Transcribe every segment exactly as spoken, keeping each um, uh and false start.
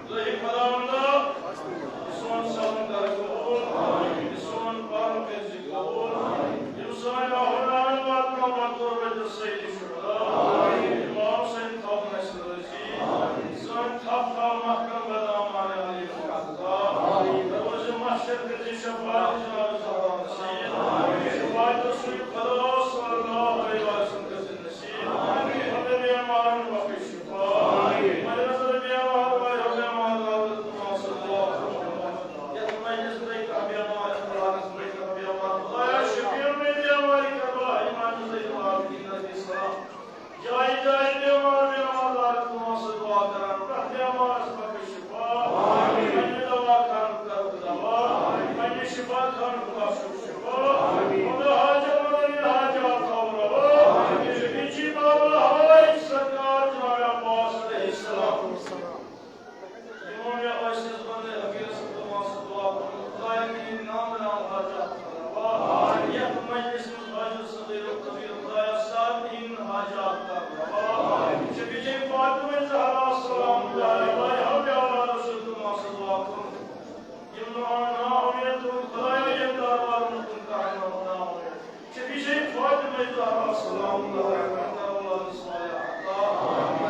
الہی خداوندا، سون سلام کر قبول، سون پرن کر قبول، یم سان آہران واتناوان تربت سید شہدا، امام حسین تھاون اسہِ رٲضی، سٲنۍ تھپھ تھاو محکم بدامان علی مقتدا، روز محشر کر شفاعت جناب زہرا نصیب، شفاعت رسول خدا صلی اللہ علیہ وسلم کر نصیب، مگر بیمارن بخش شفا، مگر نظر بیمار، واریاہ بیمار، رحمت اللہ صلی اللہ علیہ وسلم، یتھ مجلس منٛز کانٛہہ بیمار، اخلاقس منٛز کانٛہہ بیمار، خدایا شفیع مےٚ بیماری کربلا، امام زین العابدین علیہ السلام۔ جایہِ جایہِ بیمار، بیمار دارس دعا سۭتۍ دعا کران، پرٛٮ۪تھ بیمارس بخش شفا۔ آمین۔ پننہِ دوا خانُک کرُکھ دوا، پننہِ شفا خانُک بخشُکھ شفا۔ آمین۔ خدا حاجت مندن ہٕنٛدۍ حاجات تھاو روا۔ آمین۔ شفیع چھی باب الحوائج سرکار جناب عباس علیہ السلام۔ یِمو مےٚ ٲسِس بندے حقیٖرس تہٕ دُعا سۭتۍ دُعا کوٚرمُت، خدایا میٛٲنۍ نام نام حاجات کر روا۔ یتھ مجلس منٛز حٲضِر سٲنۍ قدیر خدایا سارنٕے ہٕنٛدۍ حاجات کر روا۔ شفیع جی فاطمہ زہرا سلام اللہ علیہا بیمار ٲسِس تہٕ دُعا سۭتۍ دُعا کوٚرمُت۔ یِم نا-، نا اُمید تُہُنٛد خدایا ییٚمہِ دربارٕ منٛز کُنہِ کانٛہہ نا-، نا اُمید۔ شفیع شریف فاطمہ زہرا سلام اللہ علیہا کرن اولاد صالح عطا۔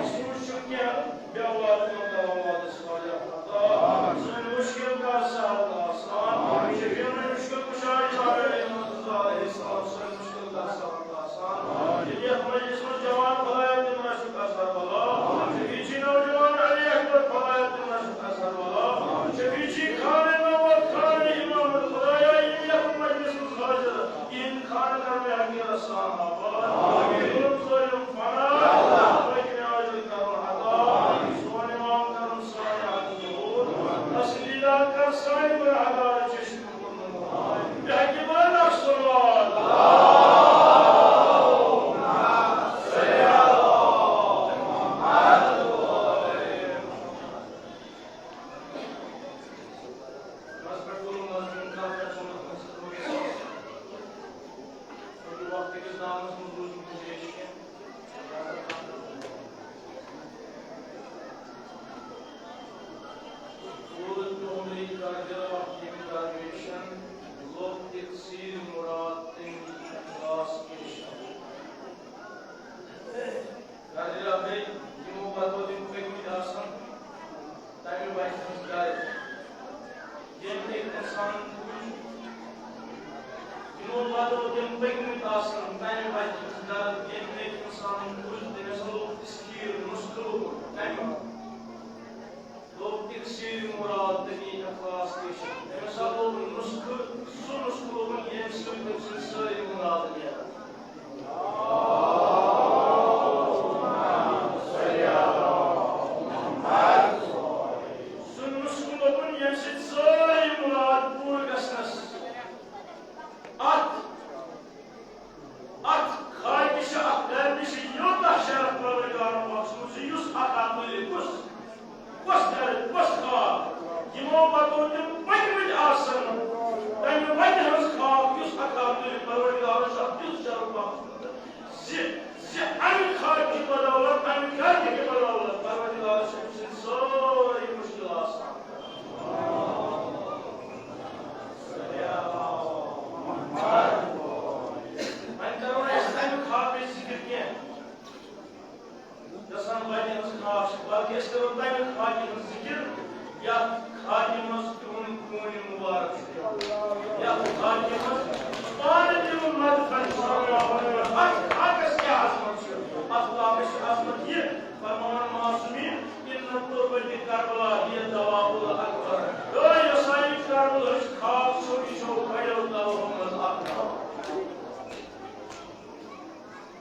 سوٗنچ چھُ کینٛہہ، بے اولاد تِمن کر اولاد صالح عطا۔ سٲنۍ مُشکِل کر سہل آسان۔ شفیع مُشکِل کُشا جناب علی محمد رضا علیہ السلام سٲنۍ مُشکِل کر سہل آسان۔ ییٚلہِ یتھ مجلس منٛز جوان خدایا تِم رچھُکھ اظہر والا۔ شفیع چھی نوجوان علی اکبر خدایا تِم رچھُکھ اظہر والا۔ شفیع چھی خانہ نبوت خانہ امامت خدایا یِم یتھ مجلس منٛز حٲضِر۔ یِہِنٛدۍ خانہٕ کر مےٚ حقیٖرس سان آباد۔ ظُلم ظٲلِم فنا۔ پٔکۍ مےٚ عٲجِز کرُن عطا۔ سون اِمام کرُن سانہِ حق ظہوٗر۔ اصلی دار کر سانہِ گناہگار چشم پُرنور۔ بحق بلند صلوات۔ منٛز پٮ۪ٹھ کوٚرُن منٛز کُن کَتھ کَتھ چھُنہٕ کٲنٛسہِ کٲنٛسہِ۔ وقت کِس دامَس منٛز روٗزمٕتۍ ریش کینٛہہ۔ روٗد تُہُنٛدُے قدر ییٚمہِ گریجویشن لوٚب تقصیٖر مُراد تٔمۍ اخلاص پیشن۔ قادر آبے، یِمو پتو تِم پٔکمٕتۍ آسن، تَمہِ وَتہِ ہٕنٛز درد۔ ییٚمہِ اِنسانَن بوٗز، یِمو پتو تِم پٔکمٕتۍ آسن، تَمہِ وَتہِ ہٕنٛز درد۔ ییٚمہِ اِنسانَن بوٗز، تٔمۍ ہسا لوٚگ تسکیٖر، نُسخہٕ لوٚگُن۔ کَمہِ؟ لوٚگ تقصیٖر مُراد تٔمی اخلاص پیشن۔ تٔمۍ ہسا لوٚگ نُسخہٕ، سُہ نُسخہٕ لوٚگُن، ییٚمہِ سۭتۍ تٔمۍ سٕنٛدۍ سٲری مُراد نیرن۔ سُہ نُسخہٕ لوٚگُن، ییٚمہِ سۭتۍ سٲری مُراد پوٗرٕ گژھنَس۔ اَتھ، اَتھ خاکہِ چھِ، اَتھ گردِ چھِ یوٗتاہ شرف پروردگارَن بخشمُت زِ یُس اَتھ اَتھ تُلہِ کُس، کۄس گرد، کۄس خاک، یِمو پتو تِم پٔکمٕتۍ آسن، تَمہِ وَتہِ ہٕنٛز خاک یُس اَتھ اَتھ تُلہِ پروردگارَن چھُ اَتھ تیُتھ شرف بخشمُت۔ زِ، زِ اَمہِ خاکہِ بدولت، اَمہِ گردِ کہِ بدولت، پروردگار چھُ أمۍ سٕنٛدۍ سٲری مُشکِل آسان۔ وۄنۍ کرو نہٕ أسۍ تَمہِ خاکٕچ ذِکِر کینٛہہ۔ گژھان وَتہِ ہٕنٛز خاک چھِ، بلکہِ أسۍ کرو تَمہِ خاکہِ ہٕنٛز ذِکِر، یَتھ خاکہِ منٛز تِہُنٛد خوٗن مُبارک چھُ پٮ۪وان۔ یَتھ خاکہِ منٛز پانہٕ تِم مدفن چھِ بناوان۔ اَتھ خاکَس کیٛاہ عظمت چھِ؟ اَتھ خاکَس چھِ عظمت یہِ، فرماوان معصومین، ان تربت کربلا ہی دواء الاکبر۔ اے یۄسا یہِ کربلہٕچ خاک چھو، یہِ چھو بڑیو دواہو منٛز اکھ دوا۔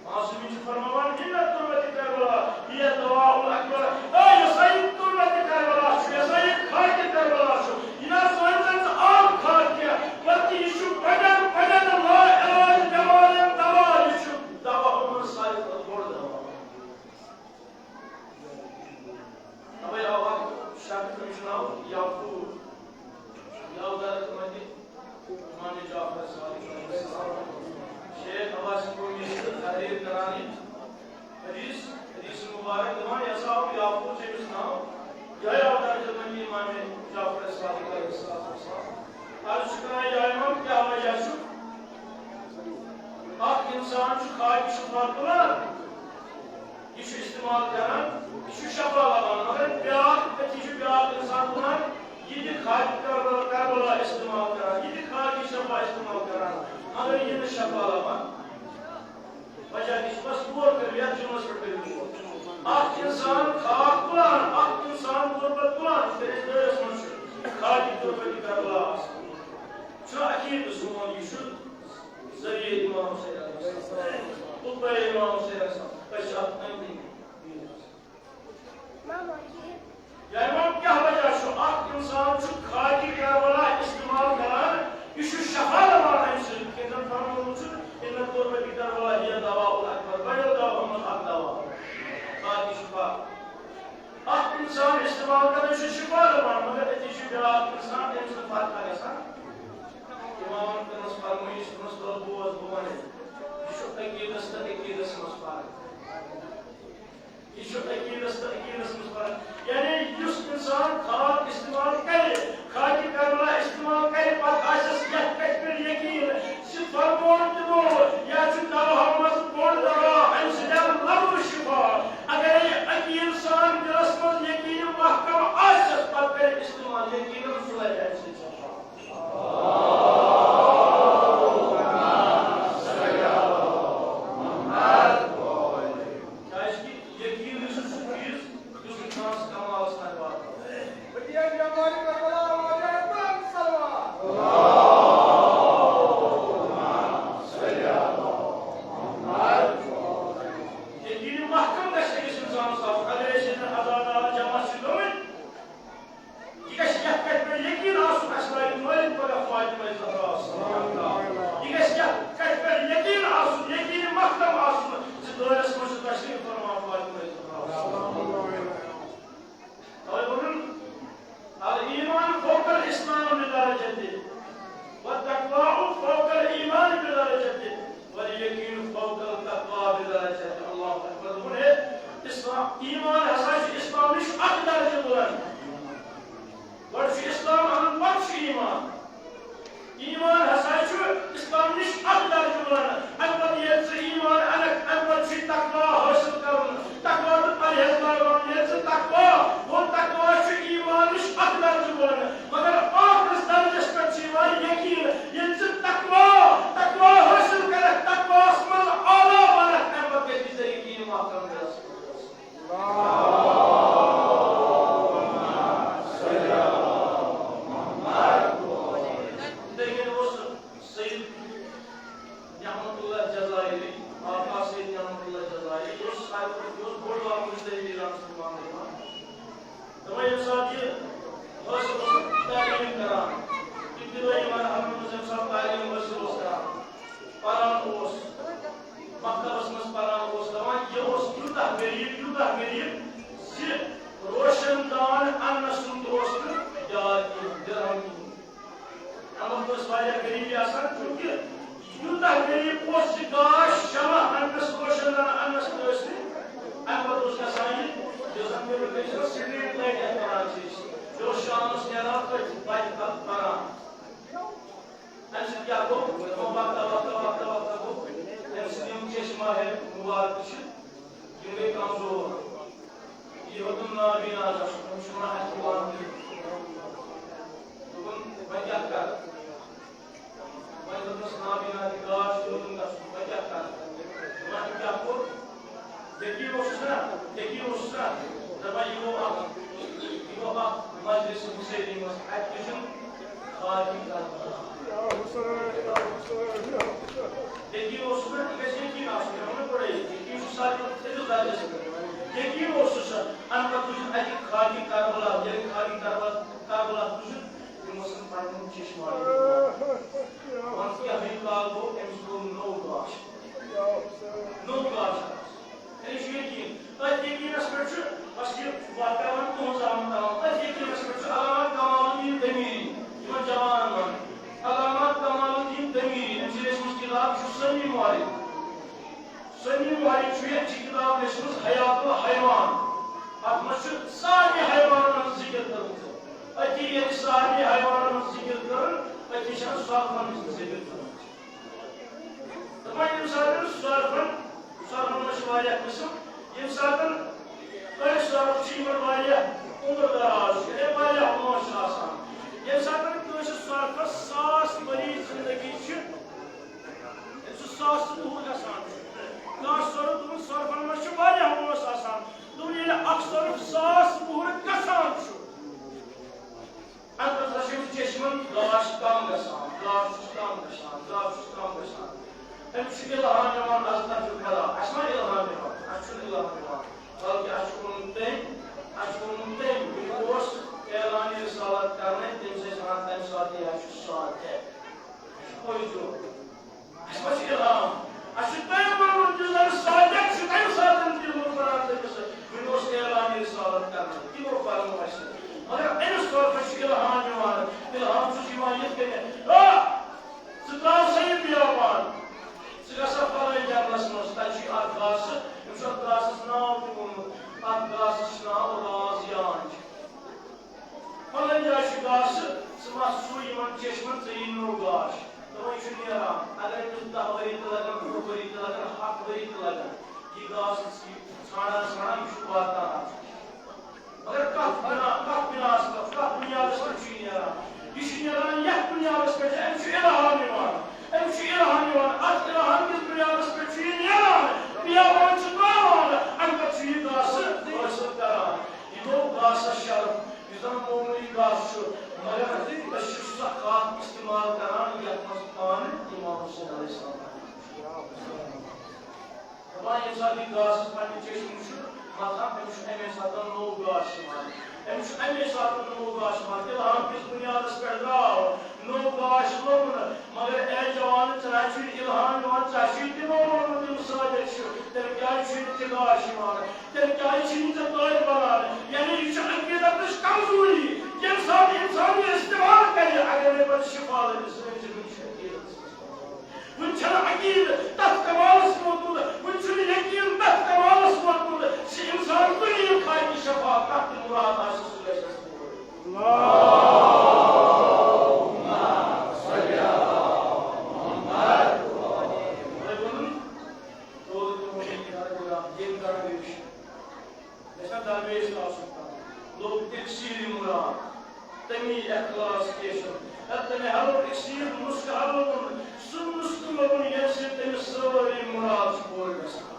معصومین چھِ فرماوان، ان تربت کربلا ہی دواء الاکبر۔ اے یۄسا یہِ تربت کربلا چھُ، یۄسا یہِ خاکِ کربلا چھُ، یہِ نہ سوزِ نہٕ ژٕ عام خاک کینٛہہ، بلکہِ یہِ چھُ بڑٮ۪ن بڑٮ۪ن لا علاج بٮ۪مارٮ۪ن دوا، یہِ چھُ دواہو منٛز ساروی کھۄتہٕ بوٚڑ دوا۔ اوے آو اکھ شخص، تٔمِس چھُ ناو یعقوب۔ یہِ آو درس منٛز تہِ امام جعفر صادق علیہ السلام۔ شیخ عباس قومی چھِ تحریر کران یہِ حدیث۔ حدیث مبارک دِوان، یہِ ہسا آو یعقوب چھُ أمِس ناو، یِہوٚے آو درجہٕ بندی امام جعفر صادق علیہ الصلوۃ والسلام۔ عرض چھُ کران، یا امام، کیٛاہ وجہ چھُ؟ اکھ انسان چھُ خاکہِ شفا تُلان، یہِ چھُ استعمال کران، یہِ چھُ شفا لبان، مگر بیٛاکھ، أتی چھُ بیٛاکھ انسان تُلان، یہِ تہِ خاکہِ کربلا، کربلا استعمال کران، یہِ تہِ خاکہِ شفا استعمال کران، مگر یہِ نہٕ شفا لبان۔ وجہ کیٛاہ چھُ؟ بس غور کٔرِو، یتھ جملس پٮ۪ٹھ کٔرِو غور۔ اکھ انسان خاک تُلان، اکھ انسان غربت تُلان، یِتھ کٔنۍ أسۍ دٲیرس منٛز چھِ، خاکہِ تُلمٕتۍ کربلا آسان۔ چھُ عقیدٕ سون، یہِ چھُ ذریعہ امام حسین علیہ السلام، قطبِ امام حسین علیہ السلام، أسۍ چھِ اتھ أنٛدۍ أنٛدۍ۔ یا امام، کیٛاہ وجہ چھُ اکھ انسان چھُ خاکہِ کربلا استعمال کران، یہِ چھُ شفا دِوان امہِ سۭتۍ، یِتھ کٔنۍ زن فرمومُت چھُ، ان قربتِ کربلا ہی دوا الاکبر، بڑیو دوا منٛز اکھ دوا، خاکہِ شفا۔ اکھ انسان استعمال کران چھُ شفا دِوان، مگر أتی چھُ بیٛاکھ انسان، تٔمِس نہٕ فرقا گژھان۔ امامن کٔرمٕژ فرمٲیش، دوٚپمَس، وَلہٕ بوز، بہٕ وَنَے۔ یہِ چھُ عقیٖدس تہٕ عقیٖدس منٛز فرق۔ یہِ چھُ عقیٖدس تہٕ عقیٖدس منٛز فرق۔ یعنی یُس انسان خاک استعمال کرِ، خاکہِ کربلا استعمال کرِ، پتہٕ آسٮ۪س یتھ کتھِ پٮ۪ٹھ یقیٖن زِ فرمومُت تِمو، یا چھُ دواہو منٛز بوٚڑ دوا، امہِ سۭتۍ آو لفظ شفا۔ اگرے عقیٖد سان دِلس منٛز یقیٖن محکم آسٮ۪س، پتہٕ کرِ استعمال یقیٖنن، سُہ لگہِ امہِ سۭتۍ شفا۔ کیازِ کہِ یقین چھُ سُہ چیز یُس انسانس کمالس تام واتناوِ۔ یقین محکم گژھِ أکِس انسانس آسُن۔ اگر أسۍ ییٚتٮ۪ن عزادار جمع چھِ گٔمٕتۍ، یہِ گژھِ یتھ کتھِ پٮ۪ٹھ یقین آسُن، اسہِ واتہِ مٲلِک پگاہ فاطمہ زہرا سلام اللہ۔ یہِ گژھِ یتھ کتھِ پٮ۪ٹھ یقین آسُن، یقین محکم آسُن زِ دٲیرس منٛز چھِ تشریف فرما فاطمہ زہرا سلام اللہ۔ توے ووٚنُن، الایمان فوق الاسلام بدرجة، والتقوی فوق الایمان بدرجة، والیقین فوق التقوی بدرجة۔ اللہ اکبر۔ دوٚپُن، ہے، اسلام، ایمان ہسا چھُ اسلام نِش اکھ درجہٕ بُلند۔ گۄڈٕ چھُ اسلام اَنُن، پتہٕ چھُ ایمان۔ ایمان ہسا چھُ اسلام نِش اکھ درجہٕ بُلند۔ اَمہِ پتہٕ ییٚلہِ ژٕ ایمان اَنکھ، اَمہِ پتہٕ چھُے تقوی حٲصِل کرُن۔ تقوی تہٕ پرہیزگار بنُن۔ ییٚلہِ ژٕ تقوی، گوٚو تقوی چھُ ایمان نِش اکھ درجہٕ بُلند۔ مگر ٲخرس درجس پٮ۪ٹھ چھُ یِوان یقین۔ ییٚلہِ ژٕ تقوی، تقوی حٲصِل کرکھ، تقواہس منٛز اعلیٰ بنکھ، اَمہِ پتہٕ گژھِ ژےٚ یقین محکم گژھُن۔ یِتھَے کٔنۍ اوس سید نعمت اللہ جزائری، آقا سید نعمت اللہ جزائری، یہِ اوس ساروی کھۄتہٕ، یہِ اوس بوٚڑ بار مجتہد ایرانَس منٛز ماننہٕ یِوان۔ دوٚپمَے، ییٚمہِ ساتہٕ یہِ حٲصِل اوس تعلیٖم کران، ابتدٲیی مرحلَن منٛز ییٚمہِ ساتہٕ تعلیٖم حٲصِل اوس کران، پران اوس، مکتبس منٛز پران اوس، دپان، یہِ اوس یوٗتاہ غریٖب، یوٗتاہ غریٖب زِ روشن دان اننس سُنٛد اوس نہٕ یاد کینٛہہ، درہم کینٛہہ۔ اَمہِ وقتہٕ ٲس واریاہ غریٖبی آسان، چوٗنٛکہِ یوٗتاہ غریٖب اوس زِ گاش شمع اننس، روشن دان اننس تہِ ٲسۍ نہٕ۔ اَمہِ پتہٕ اوس گژھان یہِ، یُس زن تِمن ٲسۍ street light یتھ ونان چھِ أسۍ، یہِ اوس شامس نیران تٔتھۍ وتہِ تل پران۔ اَمہِ سۭتۍ کیٛاہ گوٚو؟ دوٚپُن، وقتہ، وقتہ، وقتہ، وقتہ گوٚو اَمہِ سۭتۍ یِم چشمہ ہے مُبارک چھِ، یِم گٔے کمزور۔ یہِ ہیوٚتُن نابینا گژھُن، یِم چھِ وَنان اَسہِ چھُ وَنُن۔ دوٚپُن، وۄنۍ کیٛاہ کَرٕ؟ وۄنۍ دوٚپنَس نابینا تہِ گاش تہِ ہیوٚتُن گژھُن، وۄنۍ کیٛاہ کَرٕ؟ وۄنۍ کیٛاہ کوٚر؟ یقین اوسُس نا، یقین اوسُس نا، دپان یہِ گوٚو اکھ، یہِ گوٚو اکھ مجلس حسینی منٛز، اتہِ تہِ چھُنہٕ خاکی کربلا۔ یقین اوسُس نا، یہِ گژھِ یقین آسُن، مےٚ ووٚن نا گۄڈے، یقین چھُ ساروی کھۄتہٕ تھٔدِس درجس پٮ۪ٹھ۔ یقین اوسُس، امہِ پتہٕ وُچھُن اتہِ خاکی کربلا، ییٚلہِ خاکی کربلا، کربلا تُجُن، تِم ٲسن پننٮ۪ن چشمن۔ وَن کیٛاہ ہیوٗ کال گوٚو، أمِس گوٚو نوٚو گاش۔ نوٚو گاش۔ أمِس چھُ یقیٖن۔ أتھۍ یقیٖنس پٮ۪ٹھ چھُ، بس یہِ وَتھ کران تُہُنٛز آمُت تمام۔ أتھۍ یقیٖنس پٮ۪ٹھ چھُ علامہ کمال الدین دمیری، یِمن جوانن وَنان۔ علامہ کمال الدین دمیری، أمۍ سٕنٛدۍ ٲسۍ مٕتۍ کِتاب چھُ سنی معارف۔ سنی واریاہ چھُ یہِ، یہِ چھِ کِتاب لیٚچھمٕژ حیات الحیوان۔ اَتھ منٛز چھُ سارنٕے حیوانَن ہٕنٛز ذِکِر کٔرمٕژ۔ أتی ییٚلہِ سارنٕے حیوانَن ہٕنٛز ذِکِر کٔرٕن، أتی چھَنہٕ سۄرپھَن ہٕنٛز ذِکِر کٔرمٕژ۔ دَپان ییٚمہِ ساتہٕ سۄرپھَن، سۄرپھَن منٛز چھِ واریاہ قٕسٕم، ییٚمہِ ساتہٕ أڑۍ سۄرپھ چھِ یِمَن واریاہ عمر دراز چھِ، یعنی واریاہ وٲنٛس چھِ آسان۔ ییٚمہِ ساتہٕ کٲنٛسہِ سۄرپھَس ساس ؤری زِندگی چھِ، أمِس چھُ ساس وُہُر گژھان۔ کانٛہہ سۄرُپھ، دوٚپُن، سۄرپھن منٛز چھِ واریاہ وٲنٛس آسان۔ دوٚپُن، ییٚلہِ اکھ سۄرُپھ ساس وُہُر گژھان چھُ، اَمہِ پتہٕ ہسا چھُ أمِس چشمن گاش کم گژھان، گاش چھُس کم گژھان، گاش چھُس کم گژھان۔ أمِس چھُ الہام یِوان از تَتھ چھُ خدا۔ اَسہِ ما الہام یِوان؟ اَسہِ چھُنہٕ الہام یِوان۔ بلکہِ اَسہِ چھُ ووٚنمُت تٔمۍ، اَسہِ چھُ ووٚنمُت تٔمۍ، یہِ اوس اعلانِ رسالت کرنَے، تٔمِس ٲسۍ وَنان تَمہِ ساتہٕ یہِ حظ چھُ صادق۔ یہِ چھُ پوٚز یوت۔ اَسہِ ما چھُ الہام؟ اَسہِ چھُ تۄہہِ ووٚنمُت، یُس زَن صادق چھُ، تَمہِ ساتہٕ تہِ ووٚن قرآن تٔمِس، وۄنۍ اوس اعلانِ رسالت کرنَے، تِمو فرموو اَسہِ۔ مگر أمِس طرفہٕ چھُ الہام یِوان، الہام چھُس یِوان یِتھ کٔنۍ، آ، ژٕ ترٛاو سا یہِ بیابان، ژٕ گژھ سا فلٲنۍ جنگلس منٛز، تَتہِ چھُے اکھ گاسہٕ، أمۍ چھُ اَتھ گاسَس ناو تہِ ووٚنمُت، اَتھ گاسَس چھُ ناو راز یانچ۔ فلٲنۍ جایہِ چھُ گاسہٕ، ژٕ مَتھ سُے یِمن چشمن، ژےٚ یی نوٚو گاش۔ تہٕ وۄنۍ چھُ نیران، اگر أمِس دَہ ؤری تہِ لگن، وُہ ؤری تہِ لگن، ہَتھ ؤری تہِ لگن، یہِ گاسہٕ ژٕ ژھانڈان ژھانڈان، یہِ چھُ واتان اَتھ۔ مگر کتھ بنا-، کتھ بناوس پٮ۪ٹھ، کتھ بنیادس پٮ۪ٹھ چھُ یہِ نیران؟ یہِ چھُ نیران یتھ بنیادس پٮ۪ٹھ زِ أمِس چھُ الہام یِوان۔ أمِس چھُ الہام یِوان۔ اتھ الہام کِس بنیادس پٮ۪ٹھ چھُ یہِ نیران۔ بیابان چھُ تراوان، امہِ پتہٕ چھُ یہِ گاسہٕ حٲصِل کران۔ یہِ گوٚو گاسس شرف، یُس زن معموٗلی گاسہٕ چھُ، مگر أسۍ چھِ سۄ کھاد استعمال کران، یتھ منٛز پانہٕ امام حسین علیہ السلام۔ دَپان، ییٚمہِ ساتہٕ یہِ گاسَس پننہِ چشمہٕ چھُ مَتھان، أمِس چھُ اَمے ساتہٕ نوٚو گاش یِوان۔ أمِس چھُ اَمے ساتہٕ نوٚو گاش یِوان۔ الہام کِس بُنیادَس پٮ۪ٹھ درٛاو، نوٚو گاش لوٚب نہٕ۔ مگر اے جوان، ژےٚ نہ چھُے الہام یِوان، ژےٚ چھُے تِمو ووٚنمُت، یِم صادق چھِ، تیٚلہِ کیٛازِ چھُے نہٕ ژےٚ گاش یِوان؟ تیٚلہِ کیٛازِ چھُے نہٕ ژےٚ تٲج بَنان؟ یعنی، یہِ چھُ عقیٖدَتٕچ کمزوٗری۔ ییٚمہِ ساتہٕ اِنسان یہِ استعمال کَرِ، اگر نہٕ پَتہٕ شِفا لَبہِ، سٲنۍ زِندگی چھِ عقیٖدَتَس منٛز۔ وُنہِ چھُنہٕ عقیٖدٕ تَتھ کمالَس ووتمُت، وُنہِ چھُنہٕ یقیٖن تَتھ کمالَس ووتمُت زِ اِنسان کُنہِ یہِ خاکہِ شفا کانٛہہ تہِ مُراد آسہِ، سُہ گژھٮ۪س پوٗرٕ۔ تۄہہِ ووٚنُم، دولت محمد ییٚمہِ درویش۔ گژھِ نا درویش آسُن کانٛہہ؟ لوٚگ اِکسیٖرِ مُراد، تٔمی اخلاص کیشن۔ ہے، تٔمۍ ہا لوٚگ اِکسیٖر نُسخہٕ ہا لوٚگُن، سُہ نُسخہٕ لوٚگُن، ییٚمہِ سۭتۍ تٔمِس سٲری مُراد چھِ پوٗرٕ گژھان۔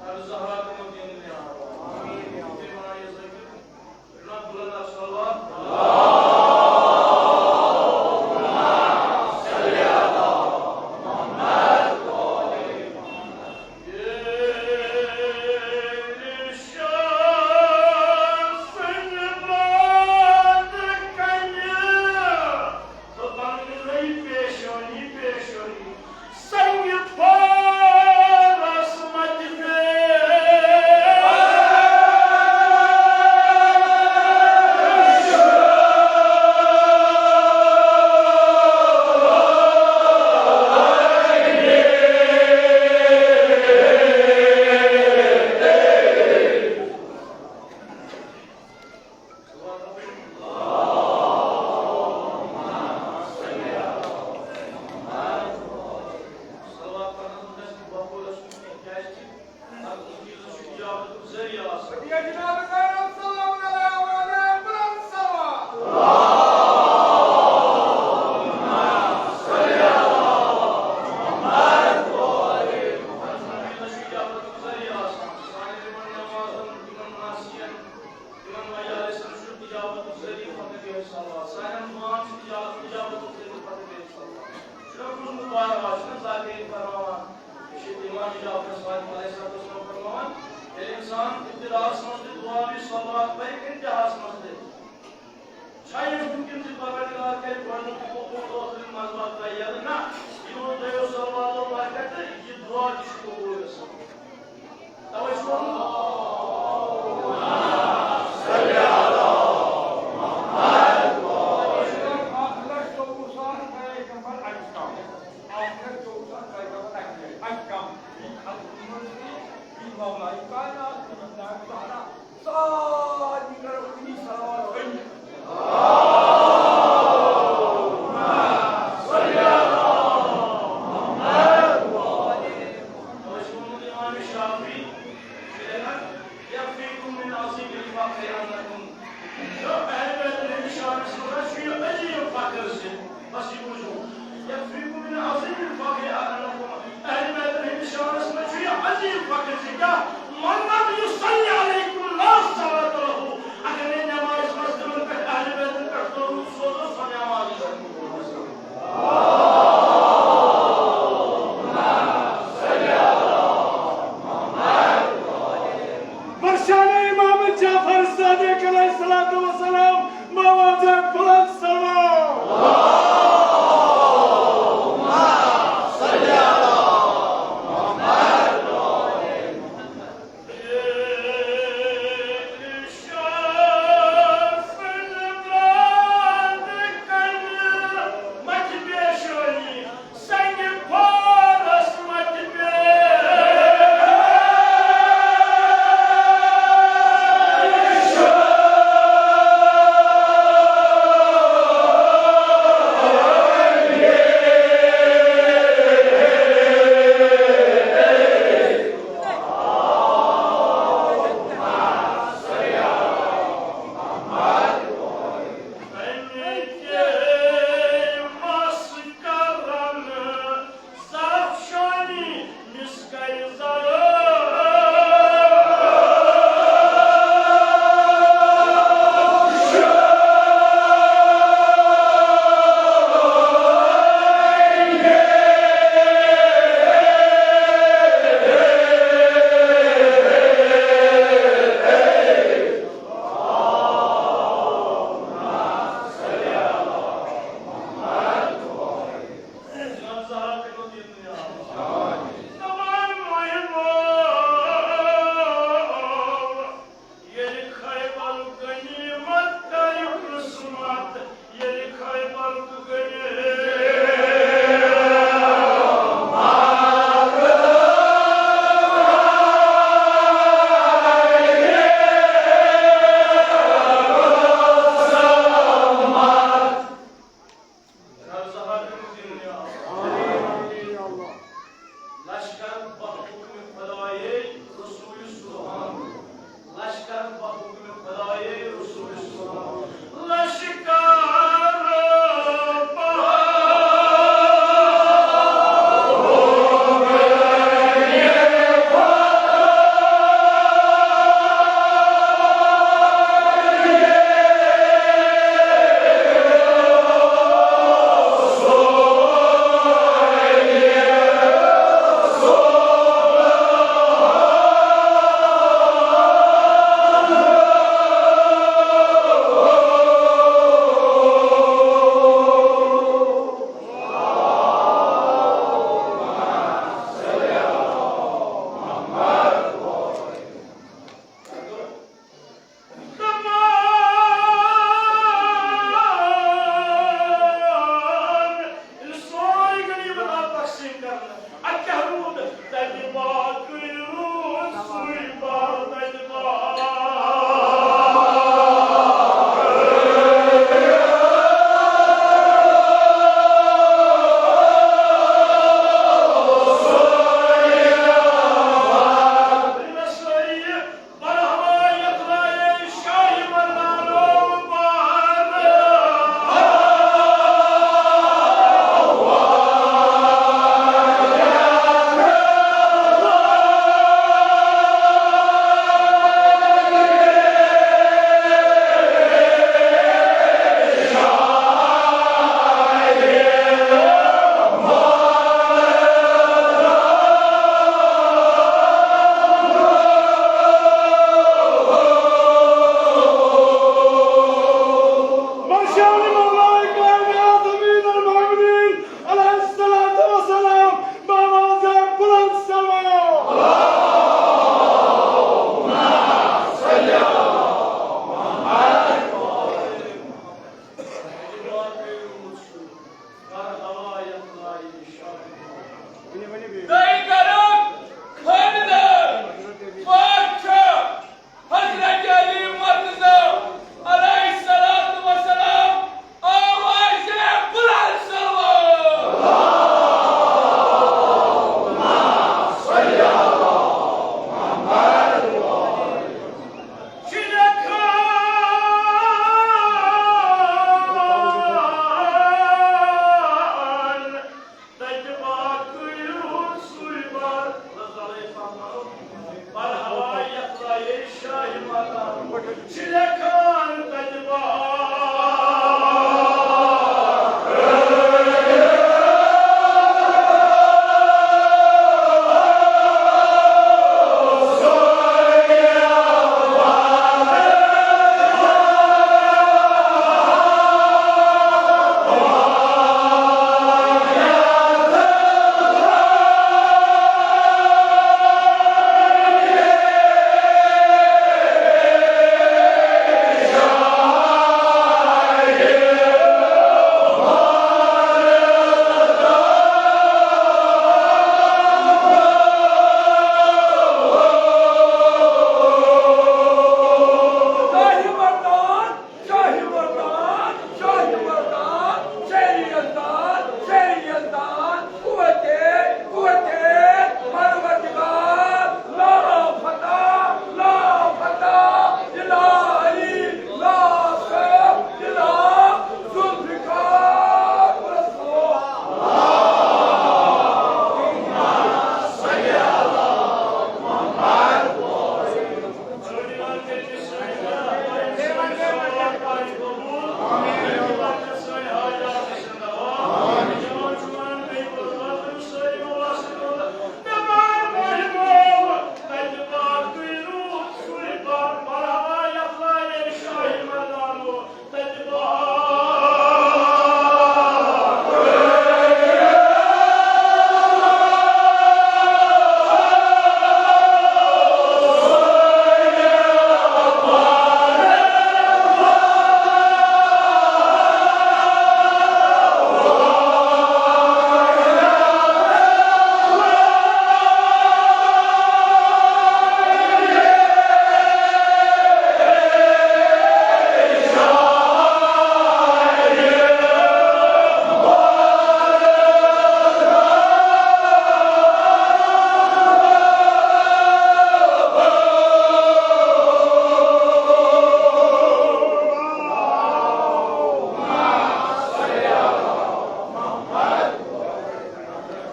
اَدٕ زہرا تہِ مہٕ دِن مےٚ آواز۔ بیٚیہِ وَنان یہِ ذٲکِر، سنگ پارس مت پیش۔ صلوات پرنس منٛز گژھِ وقوع گژھُن کینٛہہ، کیازِ کہِ اَتھ منٛز چھُ اجابتُک ذٔریعہٕ آسان۔ یا جناب زینب، سلام علیہ وعلیہ، بلند صلوات۔ اَتھ منٛز چھُ اجابتُک ذٔریعہٕ آسان۔ سانٮ۪ن یِمن نمازن، یِمن ناسین، یِمن مجالسن چھُ اجابتُک ذٔریعہٕ فقط یِہوٚے صلوات۔ سانٮ۪ن دُعاہن چھُ اجابت، اجابتُک ذٔریعہٕ فقط یِہوٚے صلوات۔ چھُنہ بوٗزمُت بار بار، چھُنہ زاکرین فرماوان، یہِ چھُ امام جعفر صادق علیہ الصلوۃ والسلام فرماوان، ییٚلہِ اِنسان ابتداہس منٛز تہِ دُعا بیٚیہِ صلوات پرِ، انتہاہس منٛز تہِ، چھا یہِ مُمکِن زِ پروردگار کرِ گۄڈٕنیُک تہِ قبوٗل، ٲخرُک منٛز واتناوِ یَلہٕ؟ نہ، یِمو دۄیو صلواتو برکتہٕ یہِ دُعا تہِ چھُ قبوٗل گژھان۔ توے چھُ ووٚنمُت، کائنات منٛز نایاب تہنا، سارنٕے کرو کُنی صلوات ؤنِتھ۔ امام شافعی، یکفیکم من عظیم الفقر انکم، اہل بیتن ہٕنٛدِس شانس منٛز چھُ یہِ عظیم فخر زِ، بس یہِ بوٗزِو، یکفیکم من عظیم الفقر انکم، اہل بیتن ہٕنٛدِس شانس منٛز چھُ یہِ عظیم فخر زِ کیٛاہ؟ من لم یصلی علیکم لا صلاۃ لہ، اگر نہٕ نمازِ منٛز تِمن پٮ۪ٹھ اہل بیتن پٮ۪ٹھ درود سوزو، سۄ نماز چھےٚ نہٕ قبول۔ برشان امام جعفر صادق علیہ الصلوۃ والسلام، مواد بلند سلام۔ شاہی مقام چھِ لیکھان تتہِ بہار۔ شاہی مردان، شاہی مردان، شاہی مردان، شیر یزدان، شیر یزدان، قوت، قوت پروردگار، لا فتح، لا فتح، الہی، لا سیف، الا ذوالفقار رسول۔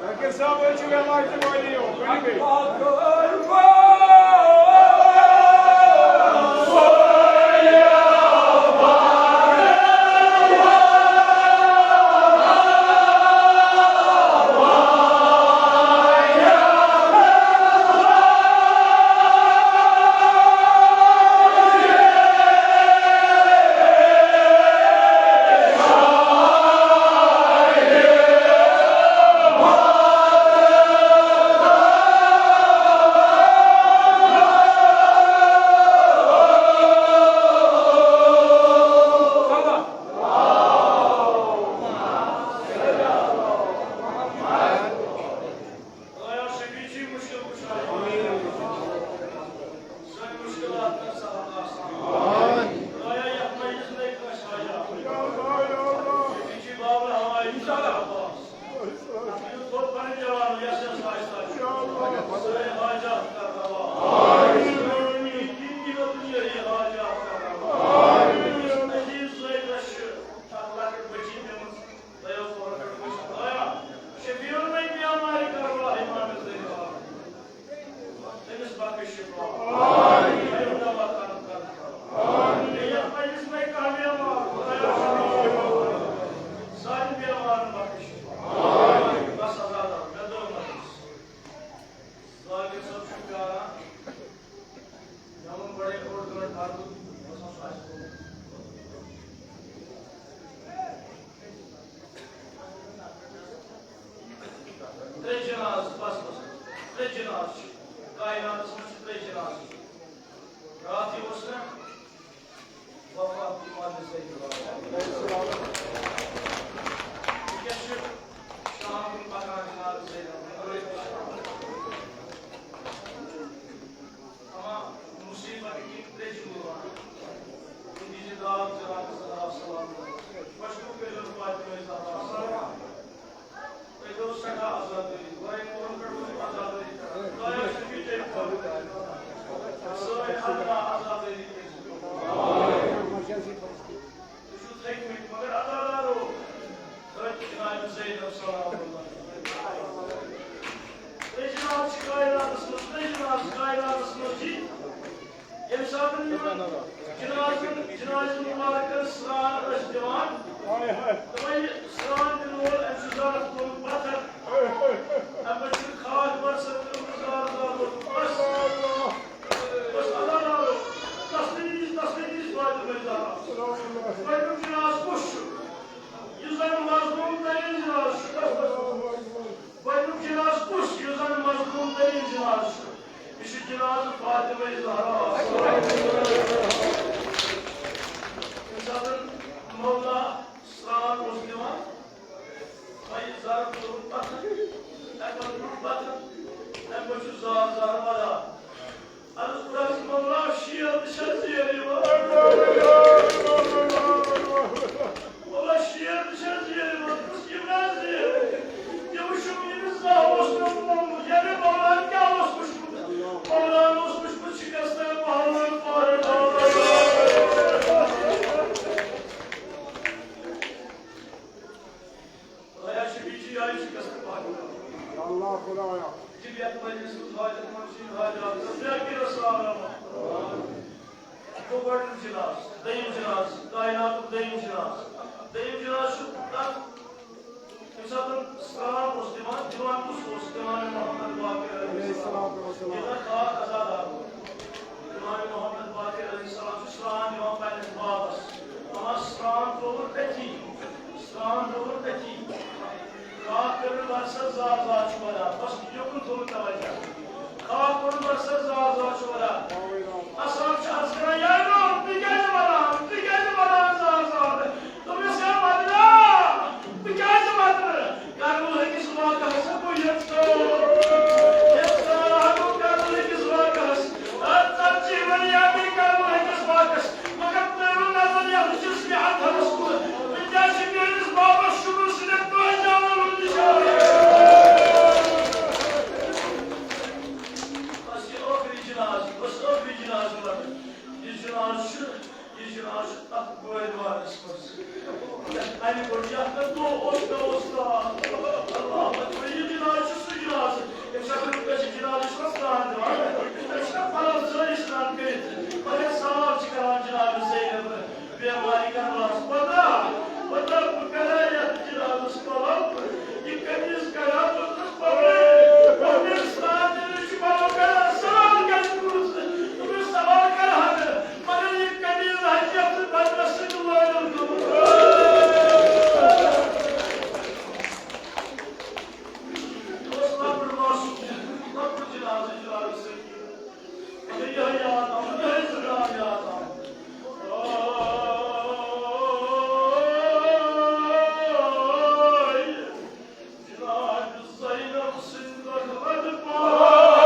ذاکر صٲب، أسۍ چھِ وٮ۪لاے تہِ وٲلی یوت، ؤلِو بیٚیہِ۔ خدایا، شفیع چھی مشکل کشا۔ سٲنۍ مشکلات کر سہل آسان۔ خدایا، یتھ مجلس منٛز کٲنٛسہِ حاجات۔ شفیع چھی بابر حوالہٕ انشاءاللہ عباس۔ اَتھ منٛز تھوٚد پنٕنۍ جوان یس یس آسہِ تتھ۔ سٲنۍ حاجات کر روا۔ سٲنۍ دینی و دنیاوی حاجات کر روا۔ عزیز زٲوِس چھِ اکھ لۄکٕٹ بچی پیمٕژ۔ دۄیو پورن پٮ۪ٹھ وٕچھ خۄدایا، شفیع المے بیمارِ کروا امام زینب۔ تٔمِس بخش شفا۔ آمین۔ دوا کرم کرم۔ آمین۔ یتھ مجلس منٛز کانٛہہ بیمار، خۄدایا، سانٮ۪ن بیمارن بخش شفا۔ آمین۔ بس آزاد آو، مےٚ دوٚر مجلس۔ ذاکر صٲب چھُ پیاران۔ مےٚ ووٚن گۄڈَے اوٚڑ گٲنٛٹہٕ پَرُن، بہٕ اوسُس اَسہِ کوٚرمُت۔ ترٛےٚ جناز، بس، بس۔ ترٛےٚ جناز چھِ۔ کائناتس منٛز چھِ ترٛےٚ جناز۔ ساتن یِمن جنازن، جنازن مبارکن سران ٲسۍ دِوان۔ تِمن یہِ سران دِنہٕ وول، أمۍ سُنٛد ضرف کوٚرُکھ پتھر۔ اَمہِ پتہٕ چھُ خاک برسر کوٚرمُت، زار زار ووٚتھمُت۔ بس، بس، اللہ تعالیٰ، تسلی دِیٖز، تسلی دِیٖز فاطمہ زہرا۔ گۄڈٕنیُک جنازٕ کُس چھُ؟ یُس زن مظلوم ترین جنازٕ چھُ۔ بس، بس، بس۔ گۄڈٕنیُک جنازٕ کُس، یُس زن مظلوم ترین جنازٕ چھُ؟ یہِ چھُ جنازٕ فاطمہ زہرا۔ ییٚمہِ ساتہٕ مولا سران اوس دِوان، وۄنۍ یہِ زر تُلُن پتھر، اَمہِ پتہٕ تُلُن پتھر، اَمہِ پتہٕ چھُ زار زار ودان۔ عرض کوٚرُس، مولا، شیر تہِ چھا زیر یِوان؟ مولا، شیر تہِ چھا زیر یِوان؟ دوٚپُس، یِم نہ زیر۔ یہِ وٕچھُم، ییٚمِس زانٛہہ اوس نہٕ ووٚنمُت، یعنی مولان کیٛاہ اوس وٕچھمُت؟ مولان اوس وٕچھمُت شکستہ پہلوان فارغ۔ خدایا چھِ بیٚیہِ جایہِ شکست پہلوان۔ اللہ خدایا۔ دِل یَتھ مجلس منٛز حاجت منٛد چھِ حاجات، تہٕ بیاکھ کہِ رسول اللہ۔ گوٚو گۄڈٕنیُک جناز، دوٚیِم جناز، کائناتُک دوٚیِم جناز۔ دوٚیِم جناز چھُ تَتھ، ییٚمہِ ساتہٕ سران اوس دِوان، دِوان کُس اوس؟ امام محمد باقر علیہ السلام۔ ییٚلہِ خاک عزادار اوس، امام محمد باقر علیہ السلام چھُ سران دِوان پننِس بابس۔ دَپان، سران ترٛووُن أتھی، سران ترٛووُن أتھی۔ خاک کٔرٕن برسر زار زار چھُ وَدان۔ بس یوکُن تھوٚوُن توجہ۔ خاک کٔرٕن برسر زار زار چھُ وَدان۔ اصحاب چھِ عرض کران، یا امام، تُہۍ کیٛازِ وَدان؟ تُہۍ کیٛازِ وَدان زار زار؟ دوٚپمَس، ہے وَدٕ نا، بہٕ کیٛازِ وَدٕ نہٕ؟ کرنہٕ أکِس واقعس بہٕ یَژھٕ۔ یَتھ سارا ہَتو کرنہٕ أکِس واقعس۔ اَتھ ژَتجی ؤری اَمہِ کرنہٕ أکِس واقعس۔ مگر تُہۍ ؤنِو نظر یَتھ وٕچھِس یہِ اَتھَس کُن۔ وٕنکیٚس چھِ میٛٲنِس بابَس شُکُر، سُہ چھُ تۄہہِ زانَن ہُنٛد نِشان۔ بس یہِ ٲخری جناز، بس ٲخری جناز وَنہٕ۔ یہِ جناز چھُ، یہِ جناز چھُ تَتھ گورِ وارَس منٛز۔ یَتھ اَنہِ گوٚٹ، یَتھ نہٕ دۄہ اوس، نہ اوس راتھ۔ اللہ اکبر، یہِ جناز چھُ سُہ جناز۔ ییٚمہِ ساتہٕ أسۍ جنازٕ چھِ سرٛان دِوان، أسۍ چھِنہ پَلو سٲری سرٛان کٔرِتھ، مگر سوال چھِ کران جناب زینب بیمارِ کربلاہَس، پتہ، پتہ بہٕ کَرا یَتھ جنازَس پَلو، یہِ قمیٖض کَرا بہٕ تہٕ پَلو، پَلو سرٛان دِنٕچ چھِ پَلو کَران، سوال کَتہِ کوٚرُتھ؟ دوٚپمَس، سوال کَرٕ ہا نہٕ، مگر یہِ قمیٖض ہا چھِ یَتھ بدنَس سۭتۍ لٲگِتھ گوٚمُت۔ یہِ اوس لۄکُٹ معصوم، لۄکُٹ جنازٕ، جنازٕ سۭتۍ۔ مگر یِہوٚے یاد آو، یِہوٚے زٕ ناو یاد آو۔ جناب زینب سٕنٛدۍ رغبت پاک۔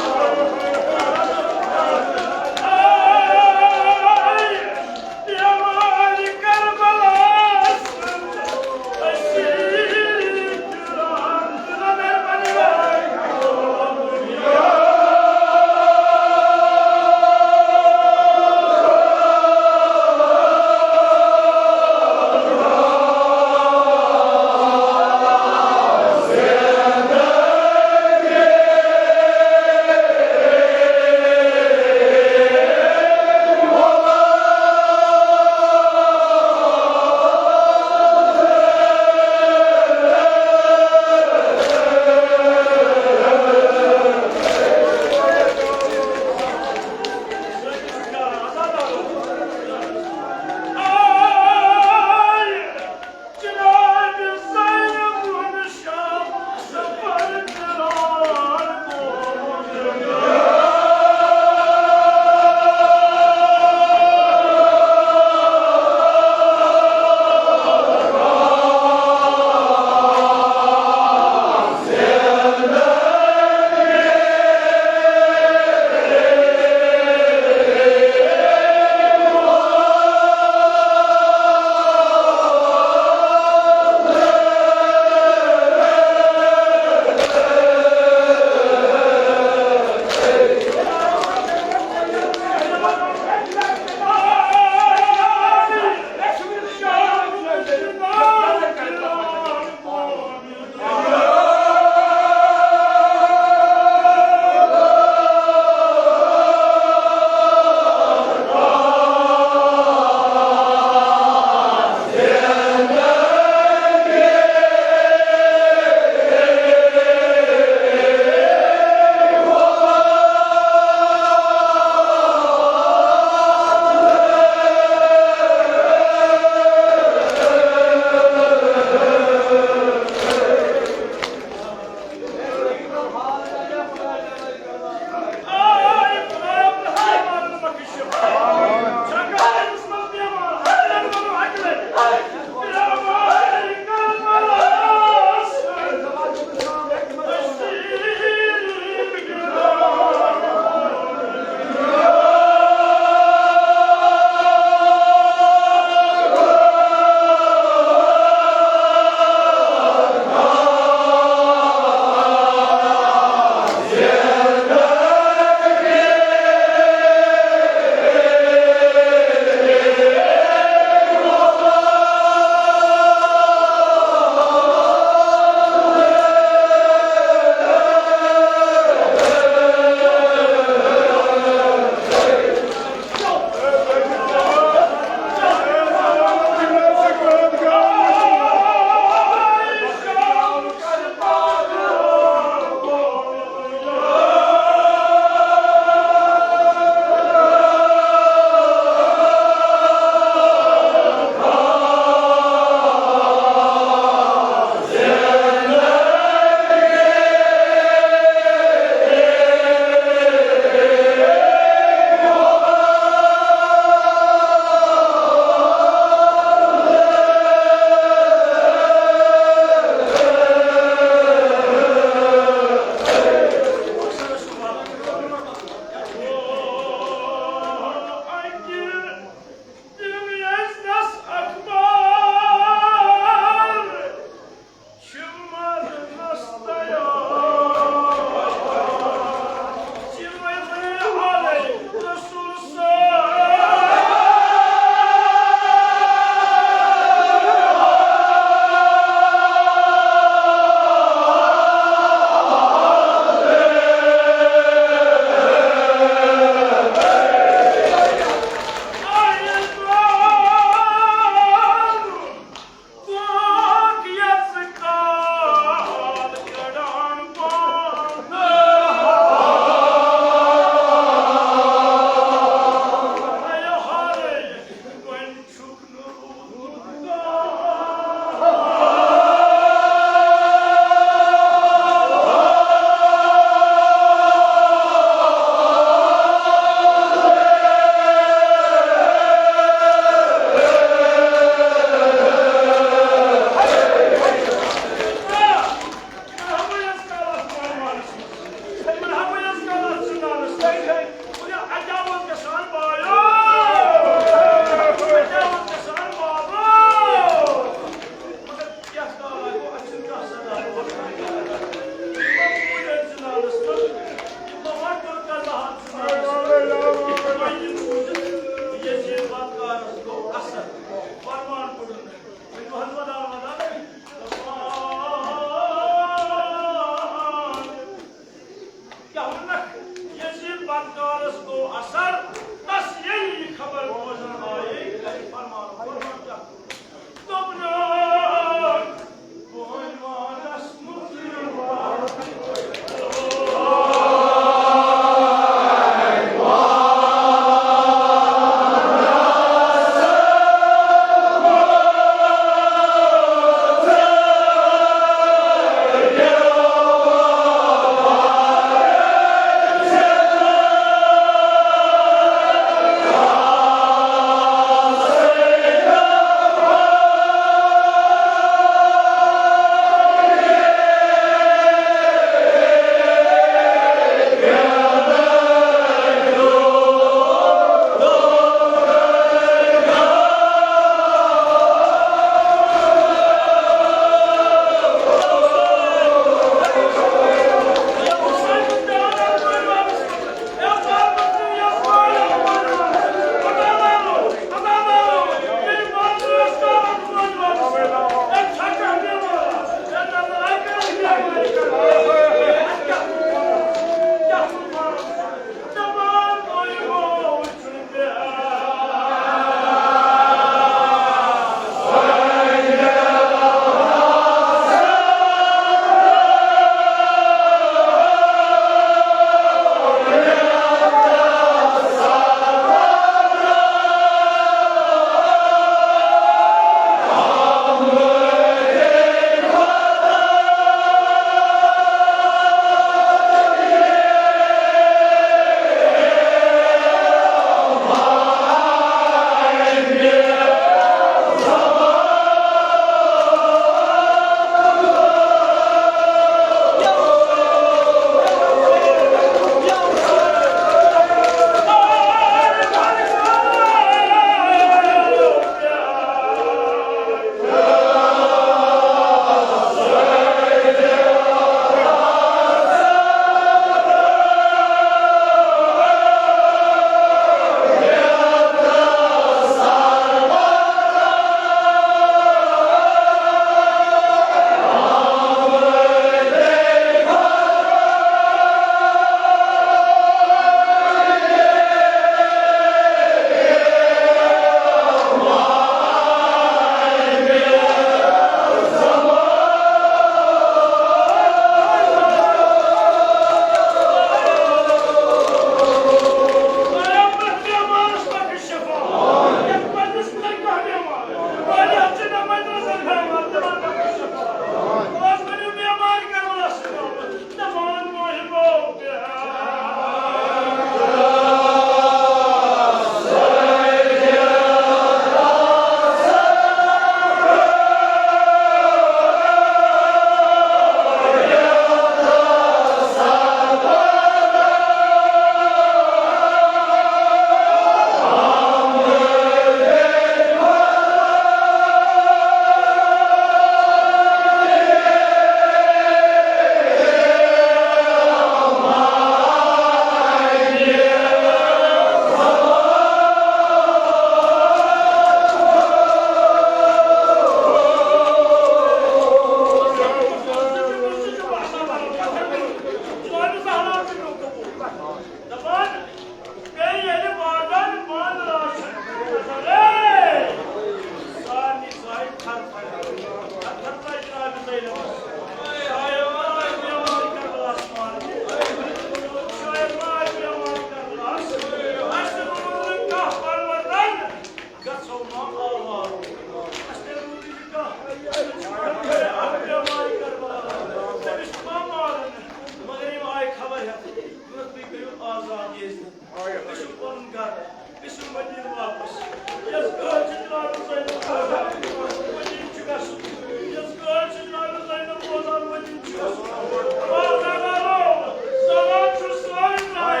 زنان چھُ سٲنۍ ناوِ۔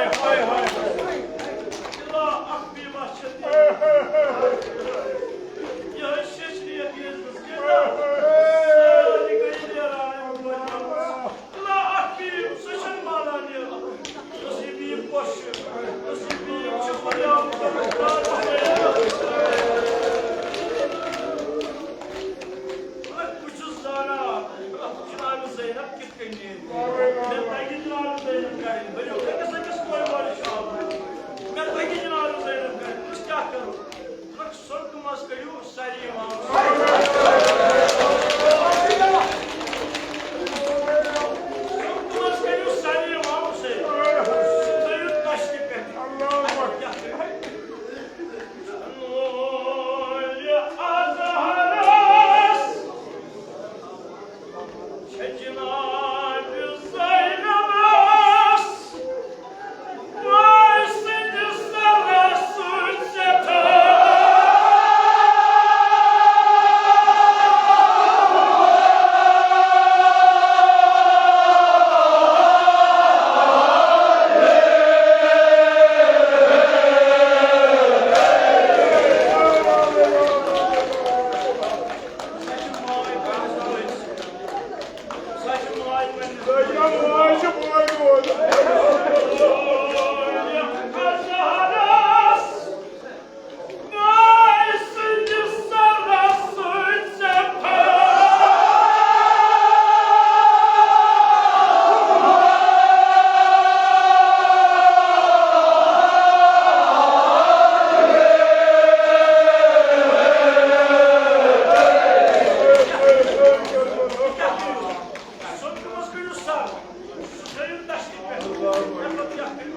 اللہ اکھ بیٖما چھِ تِم۔ یِہوٚے شیشنہِ یَتھ ییٚتہِ منٛز گِنٛدان۔ سٲری گٔے نیران اَمہِ وجہ۔ اللہ اکھ بیٖم، سُہ چھُنہٕ مانان یہِ۔ یۄس یہِ بیٖم پوٚش چھِ، یۄس یہِ بیٖم چھِ، خۄدایا، بہٕ چھُس زانان، جناب زینب کِتھ کٔنۍ نیرِ۔ مےٚ تَگہِ جناب زینب کَرٕنۍ، بٔرِو أکِس أکِس کورِ وارِ شال۔ مےٚ تَگہِ جناب زینب کَرٕنۍ، أسۍ کیٛاہ کَرو؟ دوٚپُکھ، سۄنٛدٕ منٛز کٔرِو ساریے اِمام حُسین۔ سۄنٛدٕ منٛز کٔرِو ساریے اِمام حُسین۔ تھٲیِو تَشتہِ پٮ۪ٹھ۔ نوٗرِ اَزہرَس چھےٚ جناب زینبَس ماے سٕنٛدِ سَرَس سۭتۍ سٮ۪ٹھاہ۔ سۄنٛدٕ منٛز کٔرِو سر، سُہ تھٲیِو تشریٖف پٮ۪ٹھ۔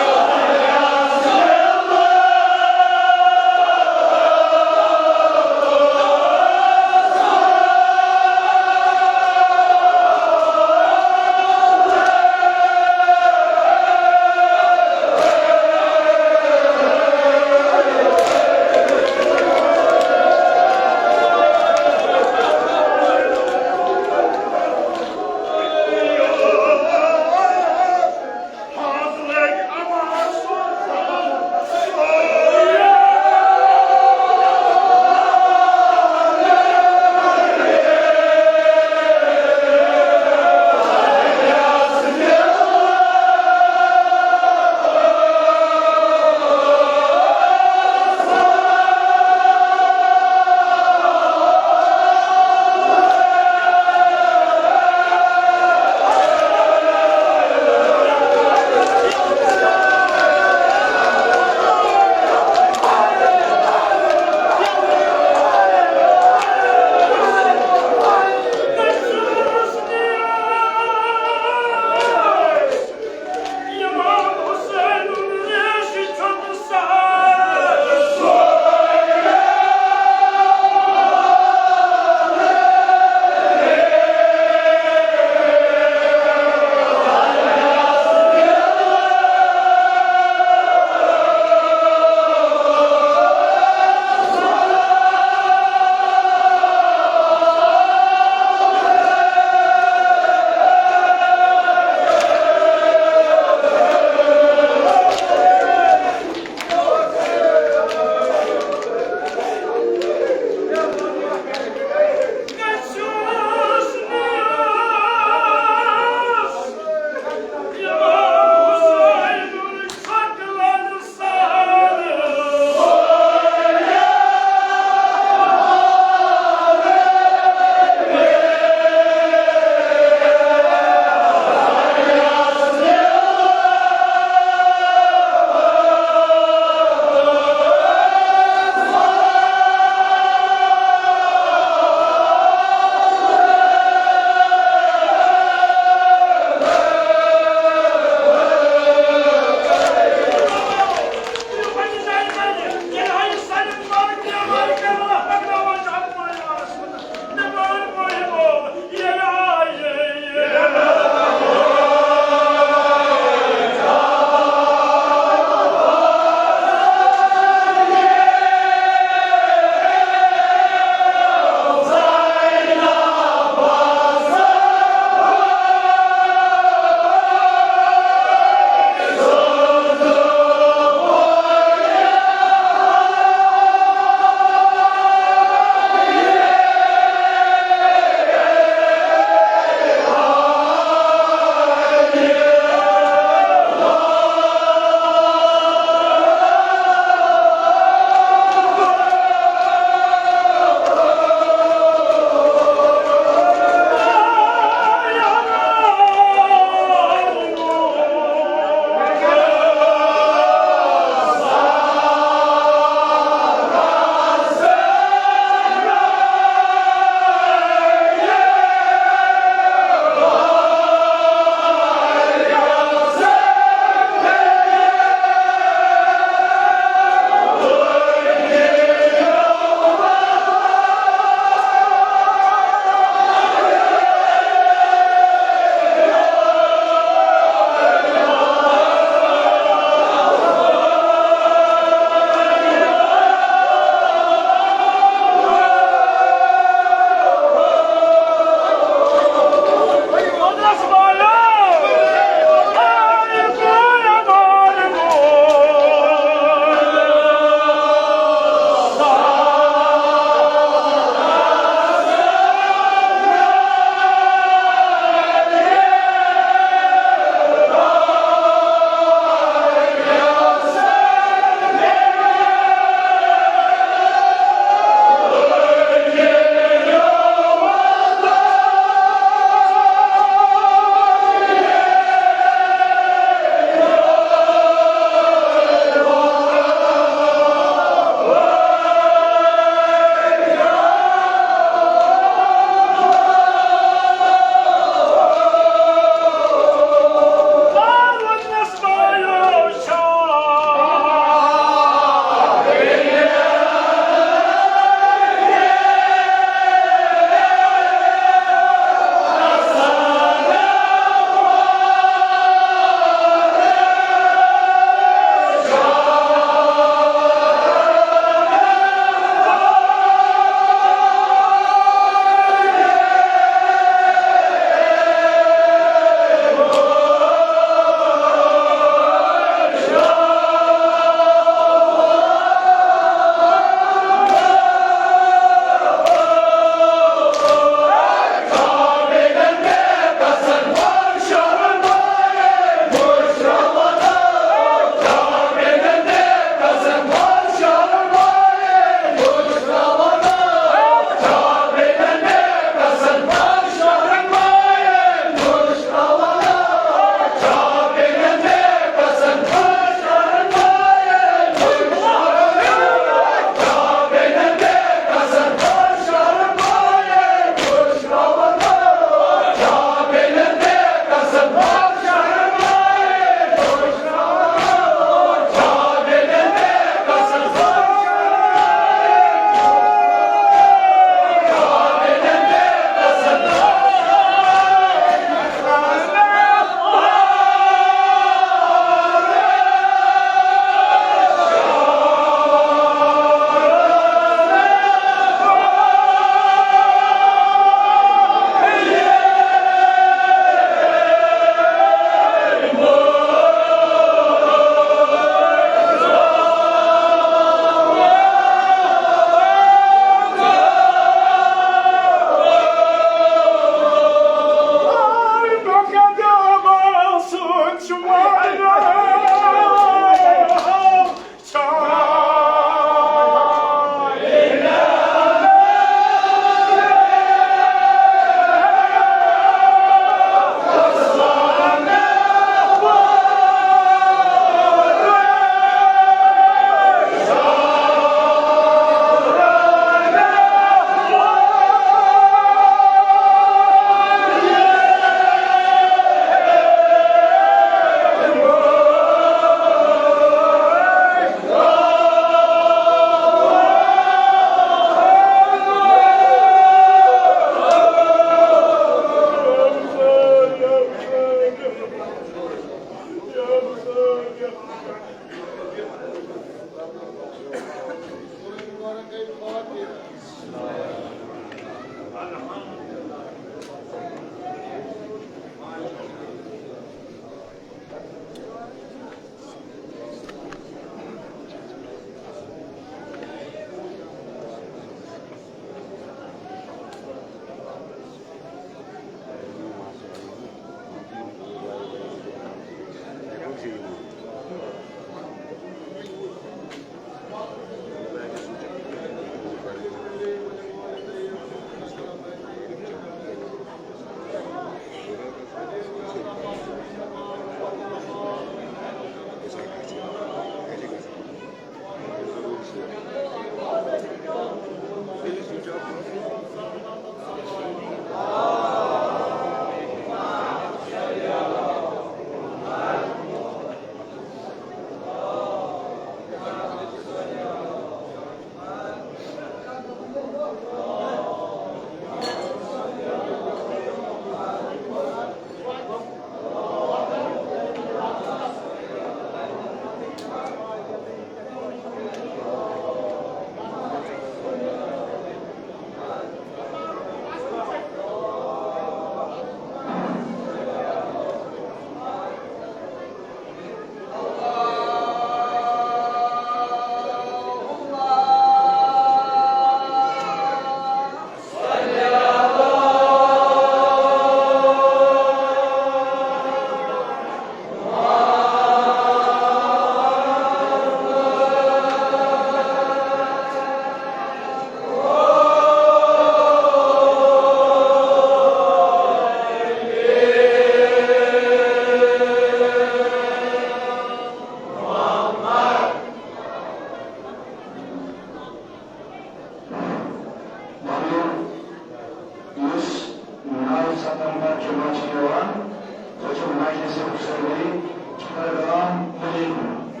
جمعہ چھِ یِوان، سۄ چھِ مجلس حسینی، چھکرگام منی پور،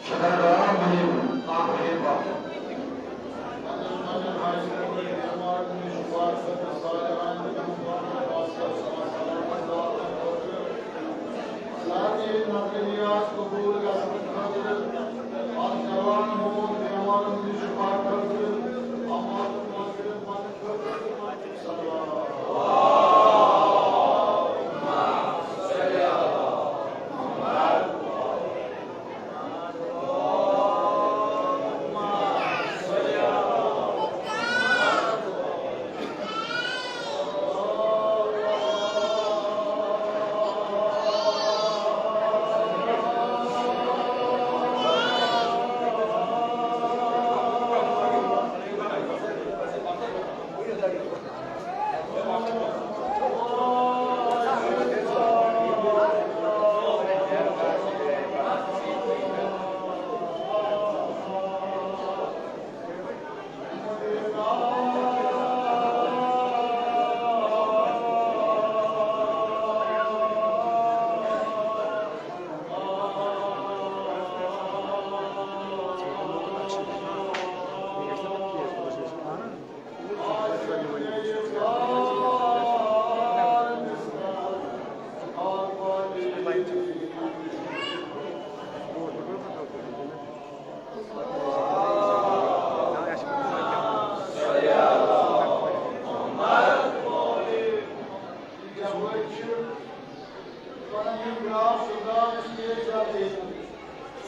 چھکرگام منی پور، اکھ منی پور۔ اللہ تعالیٰ نظریات قبول گژھنہٕ خٲطرٕ، اَتھ جوان موت بیمارن ہٕنٛدِ شفا خٲطرٕ، امواتن مغفرت منٛگنہٕ خٲطرٕ، صلوات۔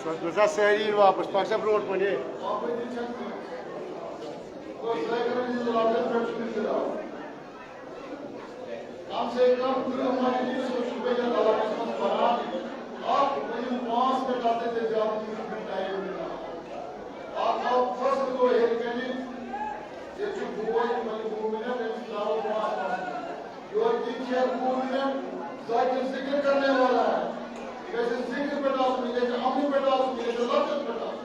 سۄ گٔژھ سٲری واپس، پکھ سا برونٛٹھ کُن، ہے۔ کم سے کم ترٕٛہ مجلس چھُس بہٕ یتھ علاقس منٛز پران۔ اکھ ؤنِو پانٛژھ منٹ، اتھ تہِ زیادٕ چھُنہٕ مےٚ ٹایم مِلان۔ اکھ آو فصل گوٚو ہیٚرِ کنہِ، ییٚتہِ چھُ بوے، وۄنۍ وُہ منٹ، أمِس ترٛاوو پانٛژھ منٹ۔ یورٕ کِنۍ چھِ یتھ وُہ منٹ، ذاکر ذکر کرنے والا ہے۔ یہِ گژھِ ذکر پٮ۪ٹھ آسُن، یہِ گژھِ عملہِ پٮ۪ٹھ آسُن، یہِ گژھِ لفظن پٮ۪ٹھ آسُن۔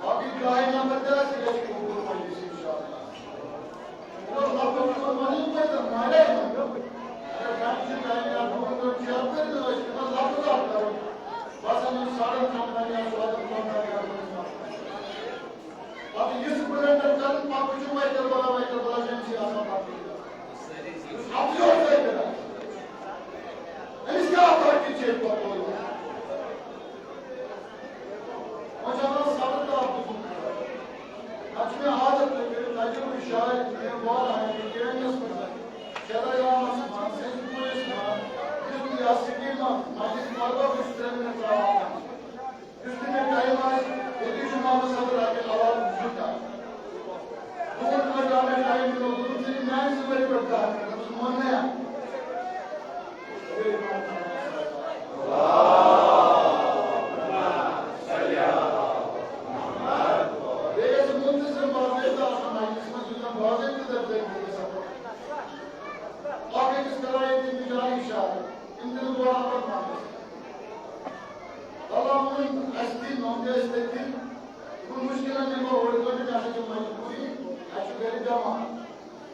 باقی دَہہِ نمبر تہِ آسہِ، یہِ گژھِ قبول مجلس انشاءاللہ۔ اور لفظ چھُ وَنُن پَزِ، معنی وَنُن۔ اگر گَرِ چھِ کَرٕنۍ یا برونٛہہ کُن چھِ اَتھ کٔرِتھ ٲسۍ، یِمَن لفظ اَتھ کَرُن۔ بَس اَمہِ ساڑَن ژۄن تام یا ژورَن ژۄن تام یا پانٛژَن تام۔ پَتہٕ یُس بٕلینڈَر کَرُن، پَتہٕ وٕچھِو وَتہِ بَلا، وَتہِ بَلا چھِ أمِس آسان پَتہٕ۔ یُس اَتھ یورٕ سۭتۍ کَران۔ أمِس کیٛاہ اَتھ چھِ پَتہٕ وۄنۍ چھُ آسان صبر تہٕ اَتھ بُزُرگ۔ اَتھ چھُ مےٚ عادت، مےٚ کٔرِو تَجرُبہٕ شاید، مےٚ ووٚن اَمہِ ٹرینَس منٛز۔ شےٚ دۄہ یِوان منٛز، منٛز، سٮ۪نٛچُریَس منٛز، یُس تہِ یَتھ سِٹی منٛز، مَسجِد مَربَس چھُ ترٛےٚ مِنَٹ ترٛاوان۔ یُس تہِ مےٚ ٹایم آسہِ، ییٚتی چھُ محمد صدر اَتہِ علاوٕ زٕ کَران۔ دوٚپُن، وۄنۍ آو مےٚ ٹایم، دوٚپُن، ژٕ نہِ میٛانہِ ذِمہٕ وٲری پٮ۪ٹھ دَہ مِنَٹ، دوٚپُس، مون مےٚ۔ بیٚیہِ گژھِ مُنتظم باضٲبطہٕ آسُن مجلِس منٛز، یُس زَن باضٲبطہٕ درجہٕ دِیہِ سَپورٹ۔ اَکھ أکِس کَران ییٚتہِ مِجرا اِشارٕ، تِم تہِ نہٕ برابر مجلِس۔ اللہ ووٚنُن، اَسہِ دِن، نوٚم تہِ اَسہِ تٔتھۍ دِن۔ وۄنۍ مُشکِلَن نِمو اوٚڑ گٲنٛٹہٕ، مےٚ ہسا چھِ مجبوٗری، اَسہِ چھُ گَرِ جمع۔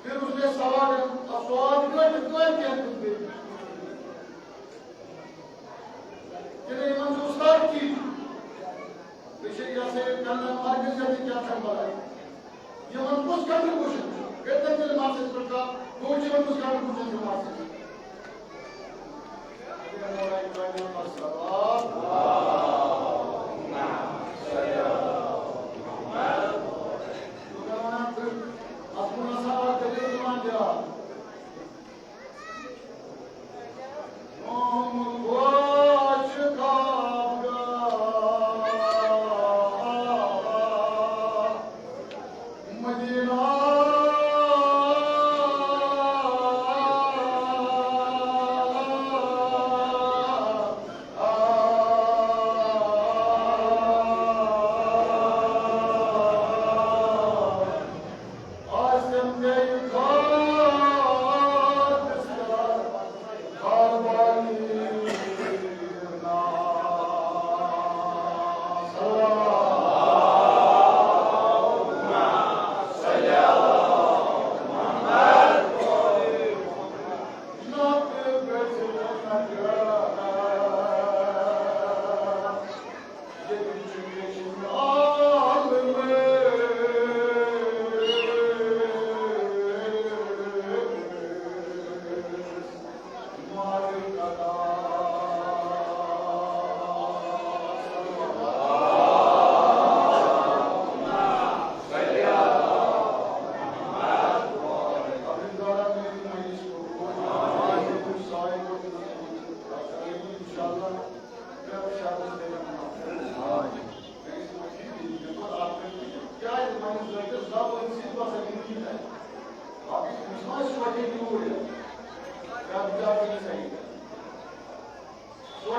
پھر اس نے سوال، اب سوال کیوں، کیوں کیا تم پہ؟ کہ نہیں، من استاد کی۔ بیٚیہِ چھِ یہِ ہسا یہِ کنن مرکز ییٚتہِ کیٛاہ چھَنہٕ بَلاے؟ یِمن کُس contribution چھُ؟ کٔرۍتن تیٚلہِ مَسجِد پٮ۪ٹھ کَتھ، کوٗشِش یِمن کُس contribution چھُ مَسجِد؟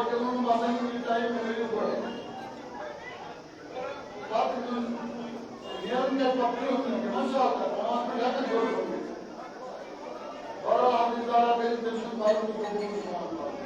تِمن وَسن یہِ ٹایم میٖٹھِ پٲٹھۍ۔ پتہٕ نیرن تَتہِ پتہٕ ترٕٛہ مِنٹ، یِمن چھُ آسان، تِمن چھُ ہٮ۪کان جوڑ کٔرِتھ۔ بہرحال، اَمہِ ذرا کٔرِتھ تٔمۍ سُنٛد مَرُن تہِ قبوٗل چھُ یِوان کرنہٕ۔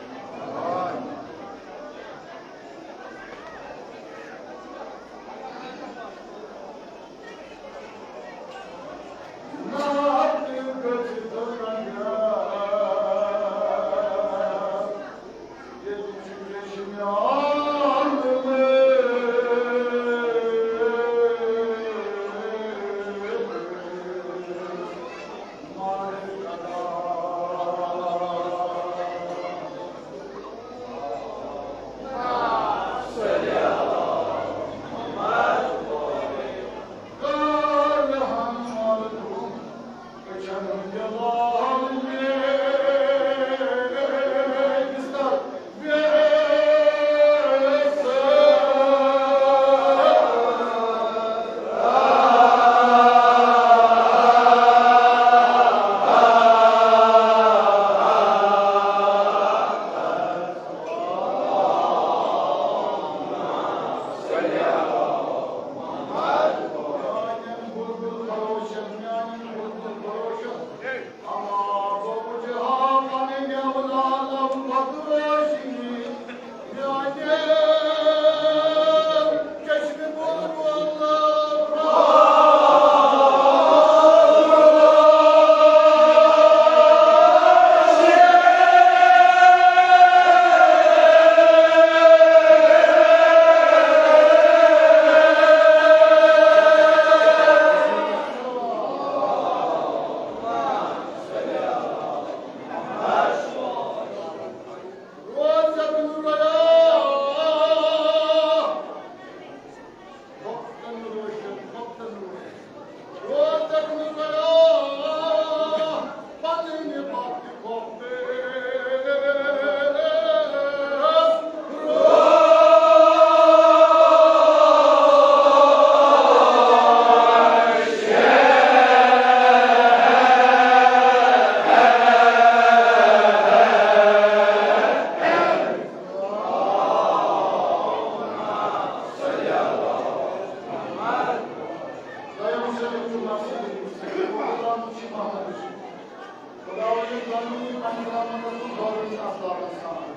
خداوند زمین پننہِ رحمتس منٛز بٲگرِ اسبابن سان۔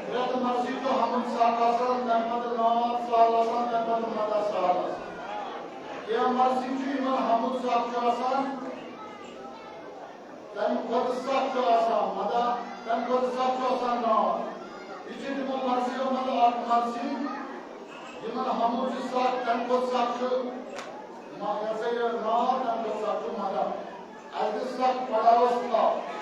پرٛٮ۪تھ مسجد چھُ حمد ساکھ آسان، تَمہِ پتہٕ نعت سال آسان، تَمہِ پتہٕ مدح سال آسان۔ کینٛہہ مسجد چھُ یِمن حمد ساکھ چھُ آسان، تَمہِ کھۄتہٕ سکھ چھُ آسان مدح، تَمہِ کھۄتہٕ سکھ چھُ آسان نعت۔ یہِ چھِ تِمو مسجدو منٛزٕ اکھ مسجد، یِمن حمد چھُ سکھ، تَمہِ کھۄتہٕ سکھ چھُ م-، یہِ ہسا یہِ نعت، تَمہِ کھۄتہٕ سکھ چھُ مدح۔ اَسہِ دِژ سخ پڑاوس تھپھ۔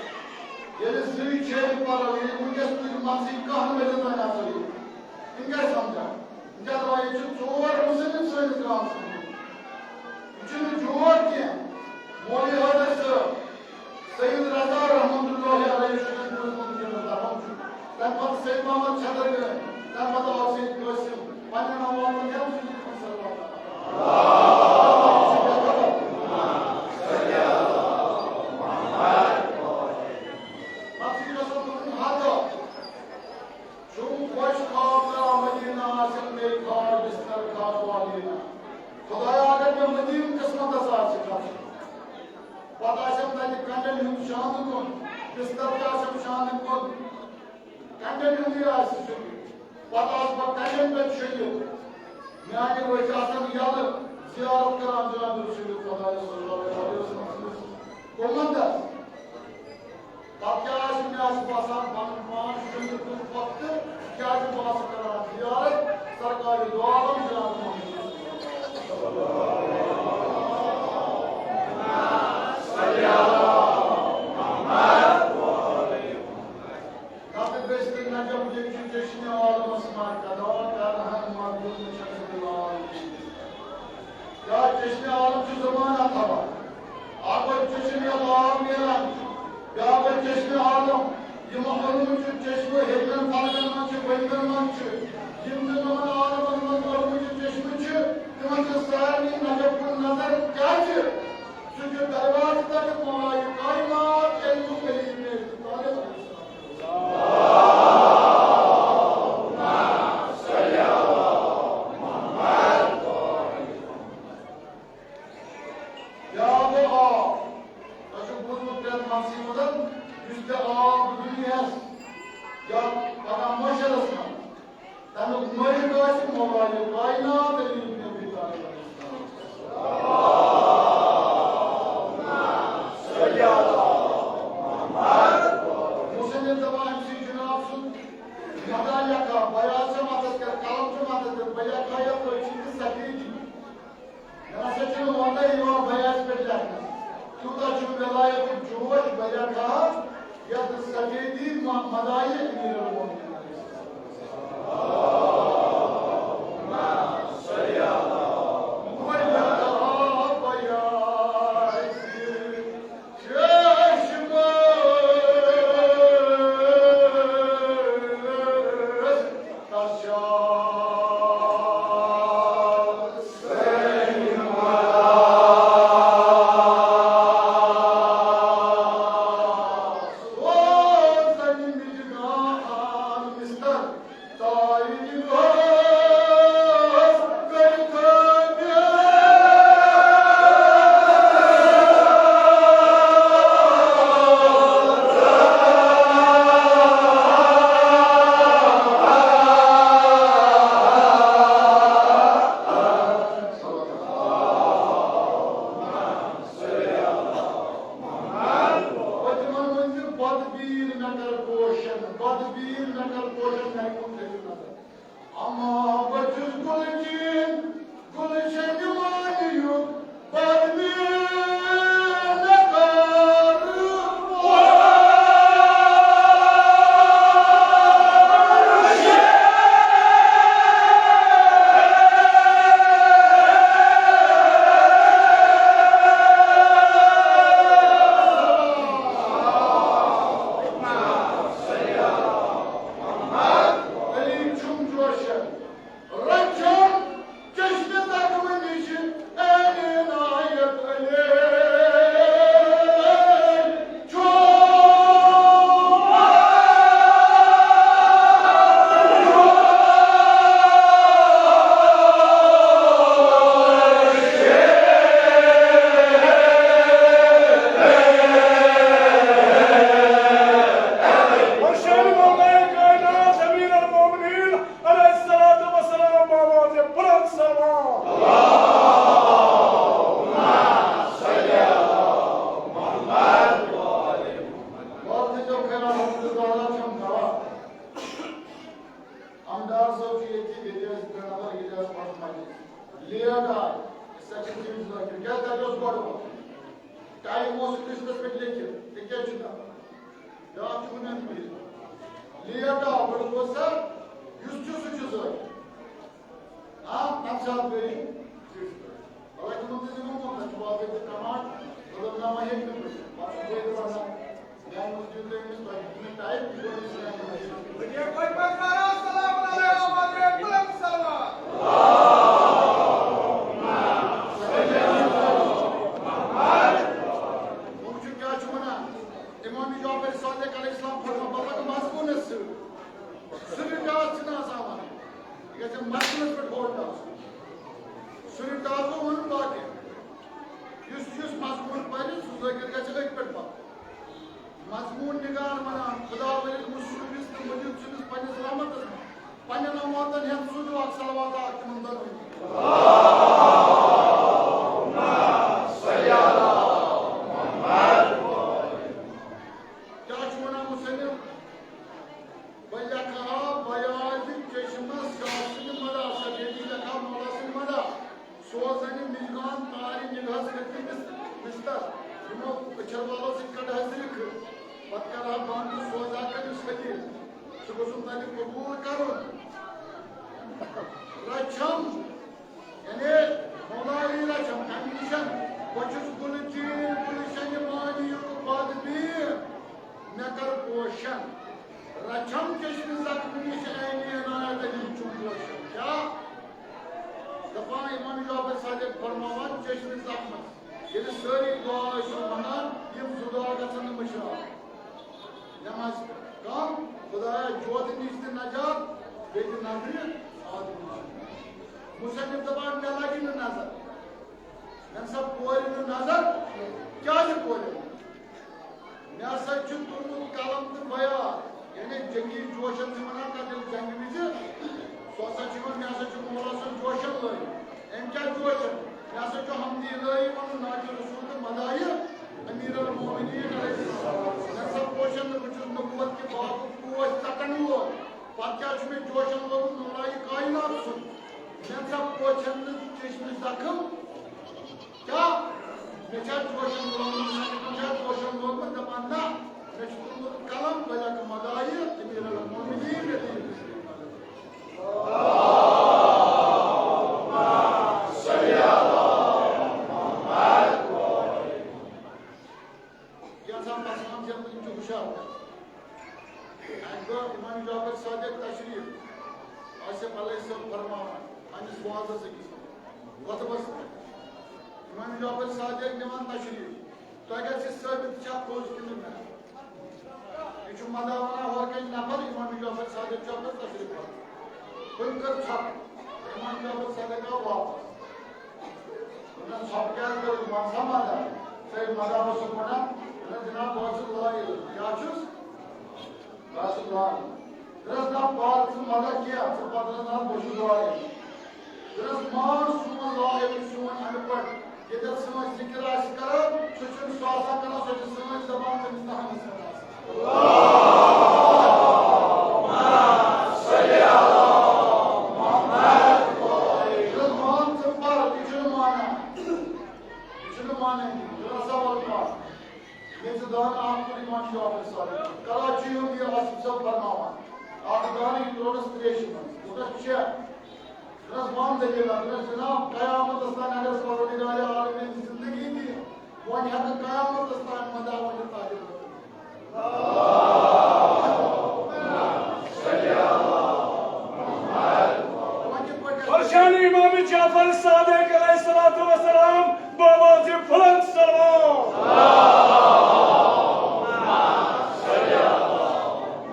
ییٚلہِ زٕے چھیٚلۍ پرو، ییٚلہِ وٕنکیٚس تُہۍ مسجد کانٛہہ نہٕ ؤنِتھ وۄنۍ ہسا یہِ۔ یِم کیٛاہ سمجھان؟ یِم کیٛاہ دپان، ییٚتہِ چھِ ژور مُسلِم سٲنِس گامَس منٛز۔ یہِ چھُنہٕ جوک کینٛہہ۔ مولوی حٲدر صٲب، سید رضا رحمتہ اللہ علیہ چھُ ییٚتہِ روٗدمُت وٕنکیٚنَس دفن چھُ۔ تَمہِ پتہٕ سید محمد چھدر گٲمۍ، تَمہِ پتہٕ آو سید قٲسِم۔ پننٮ۪ن آوازن کیٛاہ چھُ یہِ صلوات؟ مسجد رسول اللہ حق۔ چھُم خۄش خواب درا مدینہ، آسن مے کھار بستر کھار والینہ۔ خدایا، اگر مےٚ مدینہ قسمتس آسہِ گژھُن، پتہٕ آسٮ۪م تتہِ کنڈٮ۪ن ہُنٛد شانہٕ کُن، بستر تہِ آسٮ۪م شانہٕ کُن۔ کنڈٮ۪ن ہُنٛدُے آسہِ سُہ۔ پتہٕ آسہٕ بہٕ کنڈٮ۪ن پٮ۪ٹھ شٔنگِتھ۔ میانہِ أچھ آسن یَلہٕ زیارت کران جناب رسول خدا صلی اللہ علیہ وسلم سٕنٛدِس قومندس۔ پتہٕ کیٛاہ آسہِ مےٚ آسہِ باسان پنُن پان شٔنگِتھ کُنہِ وقتہٕ، تِکیٛازِ بہٕ آسہٕ کران زیارت سرکارِ دو عالم جناب محمد۔ نتہٕ گٔژھۍ تہٕ نجف ییٚمہِ چہِ چشمِ عالمس مرکز، کرہن مردم وٕچھن سُہ بلال۔ یا چشمِ عالم چھُ زمانہ تھاوان۔ اکھ گوٚو چشمِ عالم نیران، بیٛاکھ گوٚو چشمِ عالم۔ یِم علوم چھِ چشمہٕ ہیٚرمٮ۪ن فلکن منٛز چھِ، بٔنمٮ۪ن منٛز چھِ۔ یِم تہِ تِمن عالمن منٛز علوم چھِ چشمہٕ چھِ، تِمن چھِ سارنٕے نجف کُن نظر۔ کیٛازِ؟ سُہ چھُ دروازٕ تتہِ مولایہِ کائنات علم کلیم طالب علیہ السلام۔ وَنَے یِوان بیعت پٮ۪ٹھ لیکھنہٕ۔ تیوٗتاہ چھُ ولایتُک جوش واریاہ کَہَر، یَتھ سفیدی م-، مدایہِ امیر المومنین۔ پٔتمٮ۪ن ؤنۍ زِ، بدبیٖن مےٚ کر پوشن، بدبیٖن مےٚ کر پوشن، میانہِ کُن تھٲیِو نظر۔ اما بہٕ چھُس گُلہٕ چیٖن، گُلہٕ چھےٚ نِوان یُتھ، بدبیٖن مےٚ کر پوشن۔ علی چھُم جوشن، رچھم چشمِ زخمہٕ نِش عین عنایت علی۔ علیہ الصلوۃ والسلام، آواز بلند سلام۔ وقت جو خیال حضرت والا چھم دوا۔ امداد صٲب چھُ ییٚتہِ، ییٚتہِ ٲسۍ برٛونٛہہ نفر، ییٚتہِ ٲس پتہٕ مجلس۔ لیٹ آے، أسۍ ہسا چھِ تٔمِس لٲگِتھ۔ کیٛازِ تَتہِ اوس گۄڈٕ ووتمُت؟ ٹایم اوس لسٹس پٮ۪ٹھ لیکھِتھ، تہِ کیٛازِ چھُ دَپان؟ بیٛاکھ چھُ وَنان مےٚ۔ لیٹ آو، گۄڈٕ گوٚو سا، یُس چھُ سُہ چھُ سٲری۔ آ، تَمہِ ساتہٕ گٔے۔ حالانکہِ مُنتظمَن ووٚن، تَتہِ چھُ باضٲبطہٕ کمانڈ، مطلب، نہ وۄنۍ ہیٚکہِ نہٕ پٔرِتھ۔ پَتہٕ چھُ بیٚیہِ وَنان، میٛانہِ موٗجوٗب تُہۍ أمِس، تۄہہِ دیُت مےٚ ٹایم، یہِ گوٚو أمِس سلام۔ السلام علیکم، السلام۔ وۄنۍ وٕچھِو کیٛاہ چھُ وَنان۔ امام جعفر صادق علیہ السلام فرموو، بابا، مضموٗنس سۭتۍ۔ سُہ رِٹاس چھِنہٕ آسان وَنُن۔ یہِ گژھِ مضموٗنس پٮ۪ٹھ ہولڈ آسُن۔ سُہ رِٹاس گوٚو وَنُن باقٕے۔ یُس، یُس مضموٗن پَرِ، سُہ ذٲکِر گژھِ أتھۍ پٮ۪ٹھ پَرُن۔ مضموٗن نِگار وَنان، خۄدا ؤرِتھ مُصوٗفِس تہٕ مُجیٖد سٕنٛدِس پنٛنِس رحمتس منٛز۔ پننٮ۪ن امواتن ہٮ۪تھ سوٗزِو اکھ صلوات اکھ تِمن دۄنوٕنی۔ کیٛاہ چھُ وَنان مُصنِف؟ بہٕ لیکھٕ ہا بیاضِ چشمس شاہ سٕنٛدِ مداح، سفیدی لیکھٕ ہا مولا سٕنٛدِ مداح۔ سوزنہِ مِجگان تارِ نِگہس کٔرۍ تٔمِس مِستر، یِمو أچھن والو سۭتۍ کڑٕ ہا زِرکھٕ۔ پتہٕ کرٕ ہا بند تہٕ سوزٕ ہا کٔمِس حدیث۔ سُہ گوٚژھُم تتہِ قبوٗل کرُن۔ رچھم، یعنی مولوی رچھم، کمہِ نِشن؟ بہٕ چھُس گُلہٕ چیٖن، گُلہٕ شنہِ مانی یُک بدبیٖن، مےٚ کر پوشن۔ رچھم چشمِ زخمہٕ نِش عینِ عنایت علی چھُم پوشن۔ کیٛاہ؟ دپان امام جعفر صادق فرماوان چشمِ زخمس، ییٚلہِ سٲری دعا ٲسِو منگان، یِم زٕ دعا گژھن نہٕ مٔشراوٕنۍ۔ نماز پرِ۔ کم؟ خدایا، جوتہٕ نِش تہِ نجات، بیٚیہِ تہِ نظرِ آدمہِ نِش۔ مُصنِف دپان، مےٚ لگہِ نہٕ نظر۔ مےٚ نسا پورِ نہٕ نظر۔ کیٛازِ پورِ نہٕ؟ مےٚ ہسا چھُ تُلمُت قلم تہٕ بیان، یعنی جنگی جوشن چھِ وَنان، تَتھ ییٚلہِ جنگہِ وِزِ، سُہ ہسا چھُ یِوان، مےٚ ہسا چھُ مولا سُنٛد جوشن لٲگِتھ۔ أمۍ کیٛاہ جوش چھُ؟ مےٚ ہسا چھُ حمدِ الہی وَنُن، نعتِ رسول تہٕ مداحِ امیر المومنین علیہ السلام۔ مےٚ ہسا پوشن نہٕ، بہٕ چھُس نبوت کہِ باغُک پوش ژٹن وول۔ پتہٕ کیٛاہ چھُ مےٚ جوشن لوگمُت؟ مولایہِ کائنات سُنٛد۔ مےٚ ہسا پوشن نہٕ چشمِ زخم۔ کیٛاہ؟ مےٚ چھا جوشن لوگمُت، مےٚ چھا جوشن لوگمُت، دَپان، نہ، مےٚ چھُ تُلمُت قلم، بہٕ لیکھٕ مداحیہِ امیر المومنین علی۔ کینٛژھا پسمانٛدٕ چھِ، تِم چھِ ہُشار کران۔ اَکہِ دۄہ امام جعفر صادق تشریف، آصف علیہ السلام فرماوان پننِس وعظس أکِس خطبس منٛز۔ امام جعفر صادق نِوان تشریف، تۄہہِ گژھِ ثٲبت چھا پوٚز کِنہٕ نہ۔ یہِ چھُ مداح ونان ہورٕ کَنہِ نفر، امام جعفر صادق چھُ اَپٲرۍ تشریف وران۔ تٔمۍ کٔر ژھۄپہٕ، امام جعفر صادق آو واپس۔ دوٚپنس، "ژھۄپہٕ کیٛازِ کٔرٕتھ؟ وَن سا مداح۔" سُہ ییٚلہِ مداح اوس سُہ پران، دوٚپنس، "جناب، بہٕ حظ چھُس لا علم۔" کیٛاہ چھُس؟ بہٕ حظ چھُس لا علم۔ دوٚپنس، "نہ، پَر ژٕ مداح کینٛہہ، ژٕ پَر نہٕ، بہٕ چھُس لا علم۔" دوٚپنس، "مان سون لا علم، سون اَن پَڑھ، ییٚتٮ۪تھ سٲنۍ ذِکِر آسہِ کران، سُہ چھُنہٕ سُہ آسان کران، سۄ چھِ سٲنۍ زبان تٔمِس تَہَنَس پٮ۪ٹھ آسان۔" دوٚپنس، "مان ژٕ پَر، یہِ چھُنہٕ مانان، یہِ چھُنہٕ مانٲنی۔" دوٚپنس، "سا وَلہٕ پَر۔" ییٚلہِ سُہ دانہٕ اکھ کوٚر امام جعفر صادق، کراچی ہُنٛد یہِ آصف صٲب فرماوان، اکھ دانہٕ یہِ ترٛوونَس تریشہِ منٛز، دوٚپنَس، "چےٚ۔" دوٚپنَس، "وَن دٔلیٖلہ۔" دوٚپنَس، "جناب، قیامتَس تام اگر پروردگار عالمین زندگی دِیہِ، وۄنۍ ہٮ۪کہٕ قیامتَس تام مداح ؤنِتھ طالب علم۔" وۄنۍ کِتھ پٲٹھۍ گژھِ؟ پرشان امام جعفر صادق علیہ الصلوۃ والسلام، بابا جی فلک سلام۔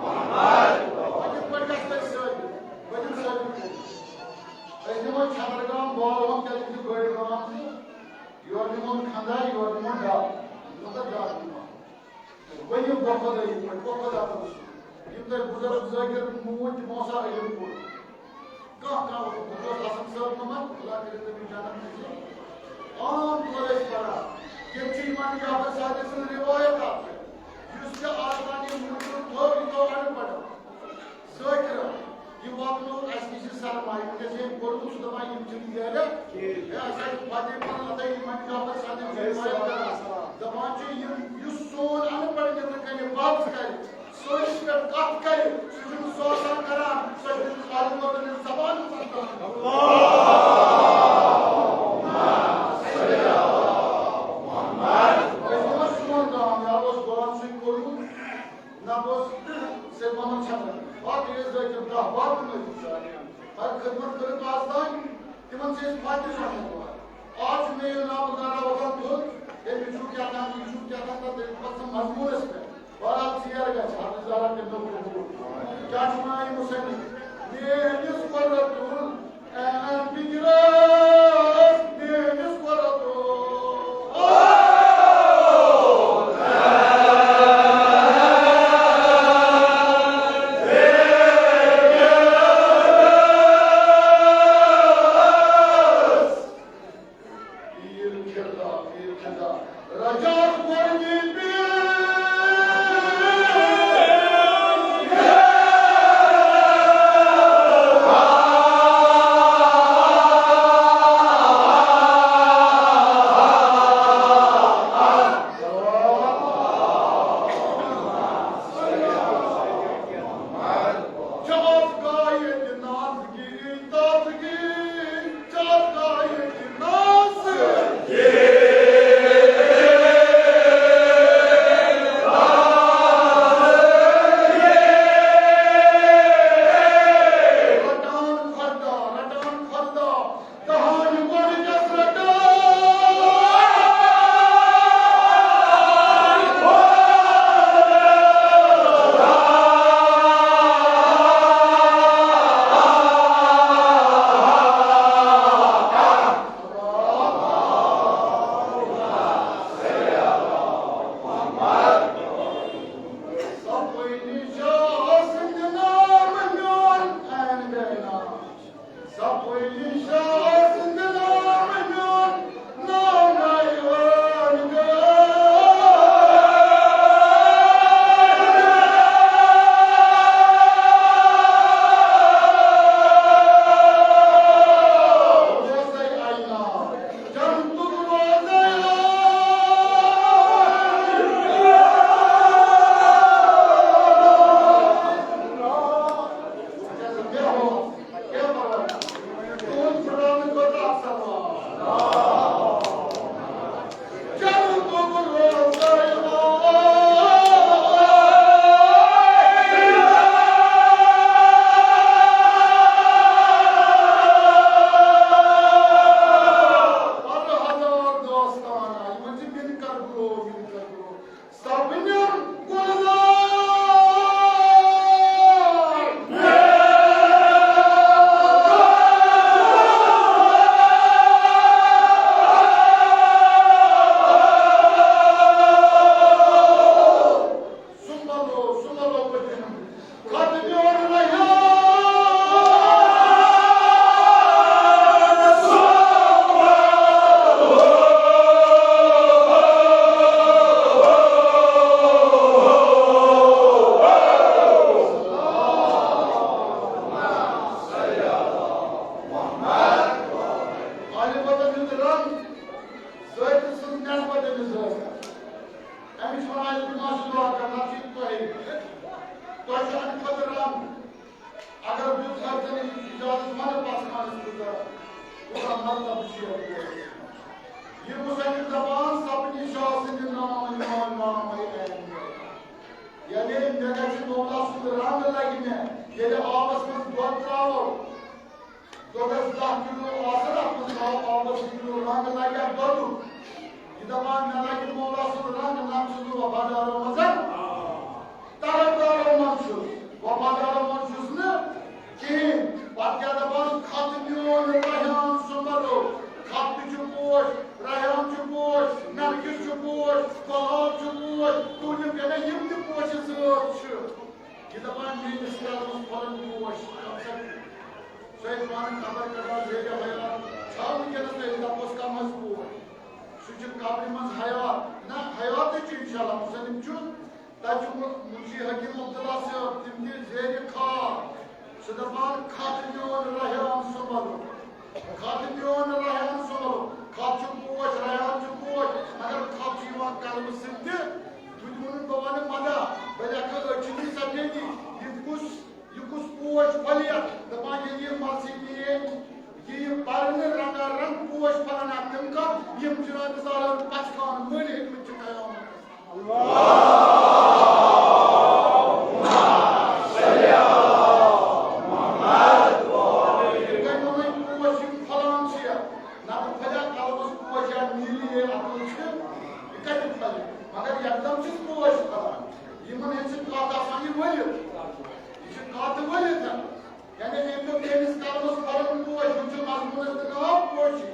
وۄنۍ کِتھ پٲٹھۍ گژھِ تۄہہِ ثٲبت؟ ؤنِو ثٲبت کٔرِتھ۔ أسۍ نِمو چھترگام، بالہٕ ہُنٛد کیٛازِ یہِ چھُ بٔڑ گام تہٕ یورٕ نِمون کھنٛدار، یورٕ نِمون ڈل، مطلب ڈل نِمون۔ ؤنِو بۄخۄدٲیی پٲٹھۍ، بۄخۄدا پٲٹھۍ۔ یِم تۄہہِ بُزرگ ذٲکِر موٗدۍ، تِمو ہسا علم کوٚر۔ کانٛہہ، کانٛہہ اوس، بہٕ اوسُس حسن صٲب نمبر، خدا کٔرِنۍ تٔمِس جنت نصیب۔ عام طور ٲسۍ پران۔ ییٚتہِ چھِ امام جعفر صادق سٕنٛز روایت اکھ، یُس تہِ آز تام یہِ موٗجوٗد تھوٚو، یہِ تھوٚو اَن پَڑھ۔ ذٲکِرہ، یہِ واتنووُکھ اَسہِ نِش یہِ سرمایہِ، وٕنکیٚس ییٚمۍ کوٚرمُت چھُ دَپان، یِم چھِنہٕ زیادٕ۔ کینٛہہ۔ ہے، اَسہِ حظ چھُ پَتہٕ یہِ پَنُن اَتھَے یِمَن جعفر صادق چھُ ہے، رِوایت سلام، کران۔ سلام۔ دَپان چھُ، یِم، یُس سون اَن پَڑھ نٮ۪برٕ کَنہِ بَتھ کَرِ، سٲنِس پٮ۪ٹھ کَتھ کَرِ، سُہ چھُنہٕ سُہ آسان کران، سُہ چھُنہٕ عالم وطنٕچ زبان آسان کران۔ اللہ۔ أسۍ دِمو سون گام، یہِ اوس غلام سۭتۍ کوٚرمُت۔ نہ گوٚژھ صرف وَنُن چھَنہٕ۔ باقٕے ٲسۍ ذٲکِر دَہ باہ تِم ٲسۍ وٕچھان۔ مگر خدمت کٔرٕکھ آز تام، تِمَن چھِ أسۍ فاتح سَمجھان۔ آز چھُ مےٚ یہِ ناو دارا وَتھان تھوٚد، ہے، مےٚ چھُ کیٛاہ تام، یہِ چھُ کیٛاہ تام، تَتھ تٔمۍ پَتہٕ سُہ مضموٗنَس پٮ۪ٹھ۔ بہرحال، ژیر گژھِ، حافظ زہرا کٔرۍ تو قبوٗل۔ کیٛاہ چھُ وَنان یہِ مُصنِف؟ میٲنِس قرۃ العین فِکرَس، میٲنِس قرۃ العین۔ پیر کھردا، پیر کھردا۔ رجعت گۄڈٕنی پیر۔ رنگ ذٲتہِ سٕنٛز نسبت أمِس ذٲژ کران۔ أمِس چھِ وَنان التماس دعا کرنہٕ، نتہٕ چھُ تۄہہِ، تۄہہِ چھُ اَمہِ کھۄتہٕ رنگ۔ اگر دیُت ہیٚژن اجازت منٛد پژھ خانس خٲطرٕ، خدا مرتبہٕ چھُ یتھ۔ یہِ مُصنِف دپان، سپنہِ شاہ سٕنٛدِ نام نام نام عین۔ یعنی مےٚ گژھِ مولا سُنٛد رنگ لگہِ مےٚ، ییٚلہِ آبس منٛز دۄد تراوو، دۄدس دَہ کِلوٗ آسن، اتھ منٛز تھاوو آبس زٕ کِلوٗ، رنگ لگہِ اتھ دۄدُک۔ یہِ دپان، مےٚ لگہِ مولا سُنٛد رنگ، نتہٕ چھُس بہٕ وفادارو منٛز، طرفدارو منٛز چھُس، وفادارو منٛز چھُس نہٕ کِہیٖنۍ۔ پتہٕ کیٛاہ دپان، خط میون ریحان سُمبلو، خط تہِ چھُ پوش، ریحان چھُ پوش، نرگس چھُ پوش، گۄلاب چھُ پوش، ٹوٗلِپ، یعنی یِم تہِ پوشہِ زٲژ چھِ۔ یہِ دپان، میٲنِس قلمس پھۄلن پوش، کم سا کم۔ سُہ ہیٚکہِ پانہٕ قبر پٮ۪ٹھ آز ہیٚکہِ حیات چھا وٕنکیٚنس تہِ، أسۍ دپوس کم حظ پوش۔ سُہ چھُ قبرِ منٛز حیات۔ نہ، حیاتٕے چھُ انشاءاللہ، مُسلِم چھُ۔ تَتہِ چھُ مُ-، مُنشی حکیٖم عبداللہ صٲب، تِم تہِ زیرِ خاک۔ سُہ دَپان، خط میون ریحان سُمبلُن۔ خط میون ریحان سُمبلُن۔ خط چھُ پوش، ریحان چھُ پوش، مگر خط چھُ یِوان قلمہٕ سۭتۍ تہِ۔ تُہۍ تہِ ووٚنُن، بہٕ وَنہٕ مدہ، بہٕ لیکھٕ أچھِنٕے سفیدی۔ یہِ کُس، یہِ کُس پوش پھۄلہِ یَتھ؟ دَپان، ییٚلہِ یہِ مرثی پیٚیہِ، یہِ یہِ پرنہٕ رنگا رنگ پوش پھۄلن اَتھ تِم کَتھ، یِم جناب زالن پَژھ خان مٔلۍ ہیٚتمٕتۍ چھِ قیامت۔ یہِ کَتہِ وَنَے پوش یِم پھۄلان چھِ یَتھ؟ نَتہٕ پھۄلہِ اَتھ قلمَس پوش یا نیٖلی ییٚلہِ اَتھ منٛز چھِ، یہِ کَتہِ پھۄلہِ؟ مگر یَکدَم چھِ پوش پھۄلان۔ یِمَن ہیٚژِ کَتھ آسان یہِ ؤلِتھ۔ یہِ چھِ کَتھ ؤلِتھ ہٮ۪کان۔ یعنی أمۍ دوٚپ، ییٚمِس قلمس پھۄلن پوش، ہُم چھِ مضموٗنس تہِ ناو پوشی۔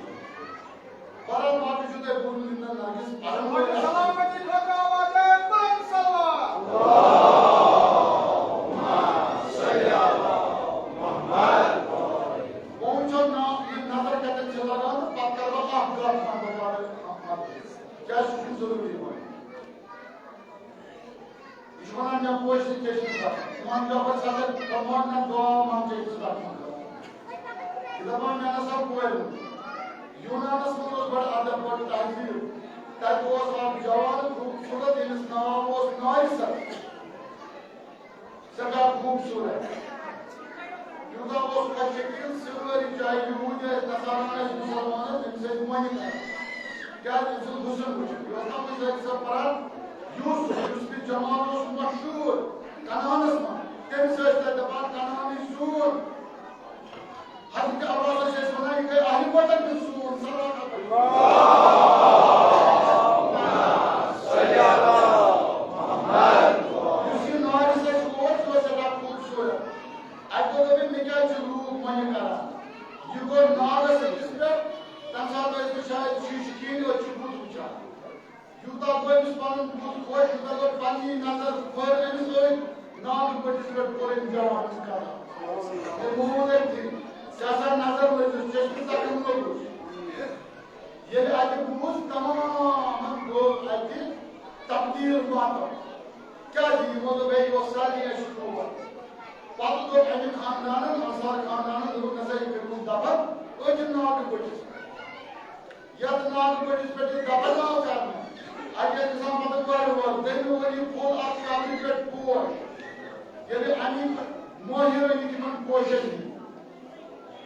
پرن باقٕے چھُ تۄہہِ بوٗزمُت، یِم زن نرگس پرن وٲلۍ آسن۔ سلامتی خٲطرٕ آواز ہے، بلند صلوات۔ وۄنۍ وٕچھو نا، یہِ نظر کتٮ۪ن چھِ لگان، تہٕ پتہٕ کرٕ بہٕ اکھ گپ، پتہٕ پرٕ اکھ نظر۔ کیٛازِ سُہ چھُنہٕ ضروٗری وۄنۍ۔ یہِ چھُ وَنان، مےٚ پوش سۭتۍ کیٛاہ چھُ کران؟ اِمام جعفر صٲب فرمان، نہ دعا مان ژےٚ أمِس رحمان۔ یہِ دَپان، مےٚ نہ سا پورِ نہٕ۔ یوٗنانَس منٛز اوس بَڑٕ ادب، بَڑٕ تہذیٖب۔ تَتہِ اوس اکھ جوان خوٗبصوٗرت، ییٚمِس ناو اوس نارسس۔ سٮ۪ٹھاہ خوٗبصوٗرت۔ یوٗتاہ اوس خۄش شکیٖل، سٲری چاہے یہوٗدۍ ٲسۍ، نصارا ٲسۍ، مُسلمان ٲسۍ، أمِس ٲسۍ مۄنہِ کران۔ کیٛازِ؟ أمۍ سُنٛد حُسن وٕچھِتھ۔ یہِ اوس نا کُنہِ جایہِ گژھان پَران، یوٗسُف، یُس تہِ جمال اوس مشہوٗر کنعانَس منٛز، تٔمِس ٲسۍ تَتہِ دَپان، کنعانٕے سون۔ حضرت عباس ٲسۍ أسۍ وَنان، یہِ گٔے اہلِ وطن ہُنٛد سون، صلوات۔ یُس یہِ نارِ سۭتۍ اوس، یہِ اوس سٮ۪ٹھاہ خوٗبصوٗرت۔ اَکہِ دۄہ دوٚپ أمۍ، مےٚ کیٛازِ چھِ لوٗکھ مۄنہِ کران؟ یہِ گوٚو نارَس أکِس پٮ۪ٹھ، تَمہِ ساتہٕ ٲسۍ نہٕ شاید شیٖشہٕ کِہیٖنۍ، أسۍ چھِ بُتھ وٕچھان۔ یوٗتاہ گوٚو أمِس پَنُن بُتھ خۄش، یوٗتاہ گوٚو پَنٕنی نظر کھوٚر أمِس أتھۍ ناگہٕ بٔٹِس پٮ۪ٹھ کوٚر أمۍ جوانَس کران۔ تٔمۍ ووٚن أتھۍ، ژےٚ ہسا نظر لٔجِس، چشمہٕ زخم لوٚگُس۔ ییٚلہِ اَتہِ بوٗز، تمامن گوٚو اَتہِ تقدیٖر ماتم۔ کیٛازِ؟ یِمو دوٚپ، ہے، یہِ اوس سارنٕے اَسہِ ٹوٹھ۔ پتہٕ دوٚپ اَمہِ خاندانن، انصار خاندانن، دوٚپُکھ، نسا، یہِ پھِرمُت دَبَن أتھۍ ناگہٕ بٔٹھِس پٮ۪ٹھ۔ یَتھ ناگہٕ بٔٹھِس پٮ۪ٹھ یہِ دَبَن آو کرنہٕ، اَتہِ ٲسۍ گژھان پتہٕ وارٕ وارٕ۔ دوٚیمہِ ؤرۍ یہِ پھوٚل اَتھ قبرِ پٮ۪ٹھ پوش۔ ییٚلہِ اَمِکۍ مٲہِر ٲسۍ تِمن پوشن ہِنٛدۍ۔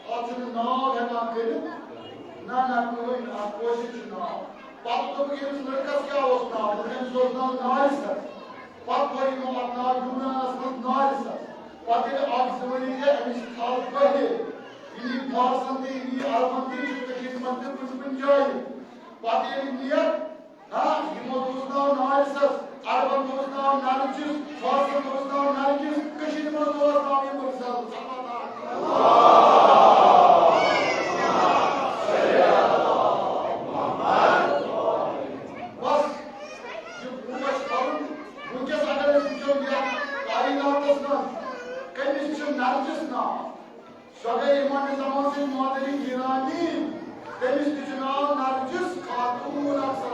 اَتھ چھُنہٕ ناو ہٮ۪کان کٔرِتھ۔ نہ، نہ، کٕہٕنۍ نہٕ، اَتھ کٲشِر چھُ ناو۔ پَتہٕ دوٚپُکھ، ییٚمِس لٔڑکَس کیٛاہ اوس ناو؟ دوٚپُکھ، أمِس اوس ناو نارِسَس۔ پَتہٕ تھوٚو یِمو اَتھ ناو یوٗنانَس منٛز نارِسَس۔ پَتہٕ ییٚلہِ اَکھ زٕ ؤری گٔے، أمِس چھِ تھل پھٔہلے۔ یِم یی فارسَن تہِ، یِم یی عربَن تہِ، یِم چھِ کٔشیٖرِ منٛز تہِ کُنہِ کُنہِ جایہِ۔ پَتہٕ ییٚلہِ نِیَکھ، ہاں، یِمو دوٗز ناو نارِسَس، عربن دوٗز ناو نرجس، فارسن دوٗز ناو نرگس، کٔشیٖرِ منٛز دوٗز ناو یِمن سَل۔ بس، یہِ پوش پَرُن، وٕنکیٚس اگر أسۍ وٕچھو یَتھ کائناتس منٛز، کٔمِس چھِ نرجس ناو؟ سۄ گٔے یِمن نظامن سۭتۍ معدنی گیٖرانی۔ تٔمِس تہِ چھُ ناو نرجس خاتون اکثر۔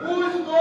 بوٗزۍ تو،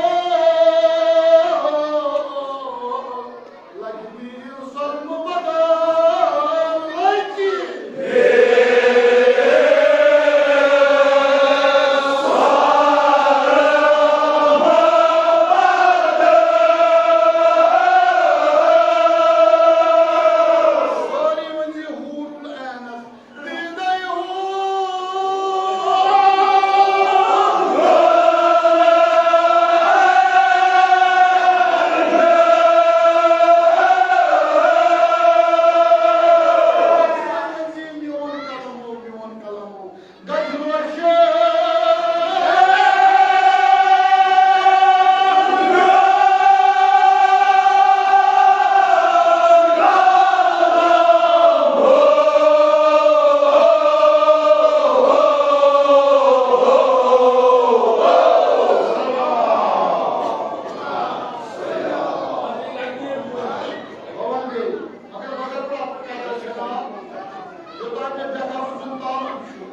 مےٚ کَرُن سُنٛد تعلُق چھُ۔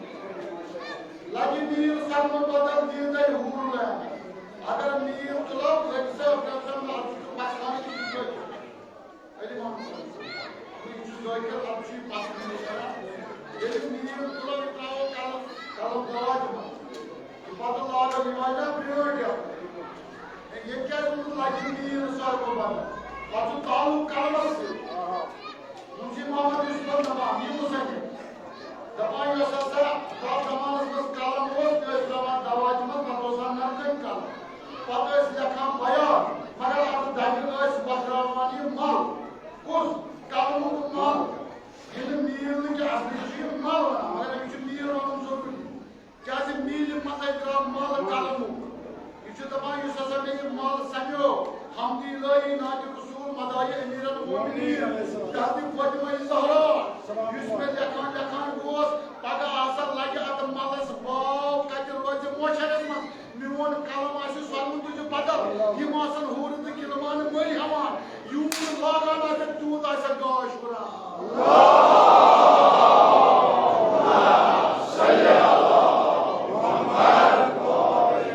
لَگہِ میٖر سۄنہٕ بدل دیٖن تۄہہِ حوٗر لین۔ اگر میٖر تُلو، لٔگۍ سا پرٛٮ۪تھ ساتہٕ اَتھ چھُ پَسنٛد یہِ چھُ ذٲکِر، اَتھ چھُ یہِ پَسنٛد یہِ کران۔ ییٚلہِ میٖر تُلو، یہِ ترٛاوو قلم، قلم داج منٛز۔ یہِ پَتہٕ لاگو یہِ واجہ برٛونٛٹھ یَتھ۔ ہے، ییٚتہِ کیٛازِ ووٚنُکھ لَگہِ میٖر سۄنہٕ بدل؟ اَتھ چھُ تعلُق قلمَس سۭتۍ۔ مُنشی محمد یوسفن دپان، یہِ مُصنِف۔ دپان، یۄس ہسا تَتھ زمانس منٛز قلم اوس، تہِ ٲسۍ ترٛاوان دواجہِ منٛز، پتہٕ اوس آسان نرکٔنۍ قلم۔ پتہٕ ٲسۍ لیکھان بیان، مگر اَتھ دَگہِ ٲسۍ وۄتھراوان یہِ مَل۔ کُس؟ قلمُک مَل۔ ییٚلہِ میٖر نہٕ کینٛہہ، اَصلی چھُ یہِ مَل وَنان، مگر أمِس چھُ میٖر وَنُن ضروٗری۔ کیازِ میٖلہِ منٛزَے درٛاو مَل قلمُک۔ یہِ چھُ دَپان، یُس ہسا مےٚ یہِ مَل سَمیو، حمدِ الٰہی نعتِ رسول مداحِ امیر المومنین، جدِ فاطمہ زہرا، یُس مےٚ لیکھان لیکھان اوس، پگاہ ہسا لَگہِ اَتھ مَلَس باو، کَتہِ روزِ محشرَس منٛز۔ میون قلم آسہِ سۄنہٕ تُجہِ بدل، یِم آسَن حورٕ تہٕ غلمان مٔلۍ ہٮ۪وان۔ یوٗت لاگان آسٮ۪کھ، تیوٗت آسٮ۪کھ گاش ہُران۔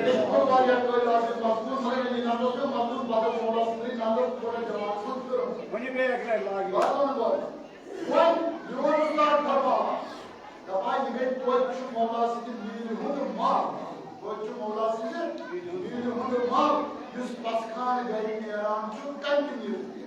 یہِ چھُ واریاہ کٲلۍ آز یہِ مضموٗن، مگر ییٚلہِ یہِ نظر چھُ، مضموٗن بدل مولا سٕنٛدٕے نظر تھوڑا جماعتس منٛز کٔرمٕژ۔ ؤنِو بیٚیہِ اَکہِ لَٹہِ لاگہِ۔ بَس وَنہٕ بہٕ۔ وۄنۍ میون اُستاد فرماوان، دپان، یہِ گٔے توتہِ چھُ مولا سٕنٛدِ میٖرِ ہُنٛد مَل۔ توتہِ چھُ مولا سٕنٛدِ میٖرِ ہُنٛد مَل، یُس پَسخان گرِ نیران چھُ، کَمہِ کِنۍ نیرِ؟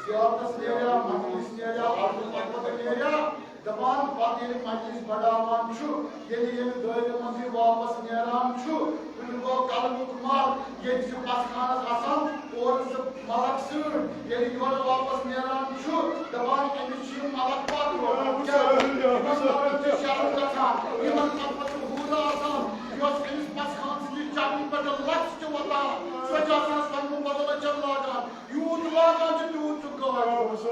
زیارتَس نیریا، مجلس نیریا، عرض خدمت نیریا؟ دپان، پتہٕ ییٚلہِ مجلس بڑاوان چھُ، ییٚلہِ ییٚمہِ دٲیرٕ منٛز یہِ واپس نیران چھُ، کُنہِ گوٚو قلمُک مَل، ییٚتہِ چھُ پَسخانَس آسان اورٕ زٕ ملک سۭتۍ۔ ییٚلہِ یورٕ واپس نیران چھُ، دَپان، أمِس چھُ یہِ ملک پَتھ روزان۔ کیٛاہ؟ یِمَن پَتہٕ چھُ شرم گژھان، یِمَن پَتہٕ چھُ حوٗرٕ آسان، یۄس أمِس پَسخان سٕنٛدِ چَپنہِ پٮ۪ٹھ لَژھ چھِ وۄتھان، سۄ چھِ آسان سۄنہٕ بدل أچھَن لاگان۔ یوٗت لاگان چھُ، تیوٗت چھُ گاش۔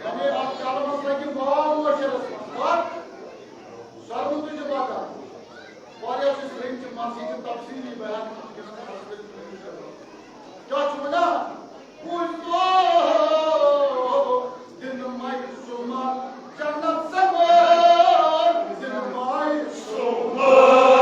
یعنی، اَتھ قلمَس لَگہِ واو مُعاشرَس منٛز۔ کَتھ؟ سۄنہٕ تُجہِ بدل۔ واریاہ چھِ سرٛنۍ تہِ مسجد تفصیٖلی بیان کٔرِتھ۔ کیٛاہ چھُ وَنان؟ بوٗزتو دِنہٕ مَے سُمَن جنت سَوٲرۍ، دِنہٕ مَے سُمَن۔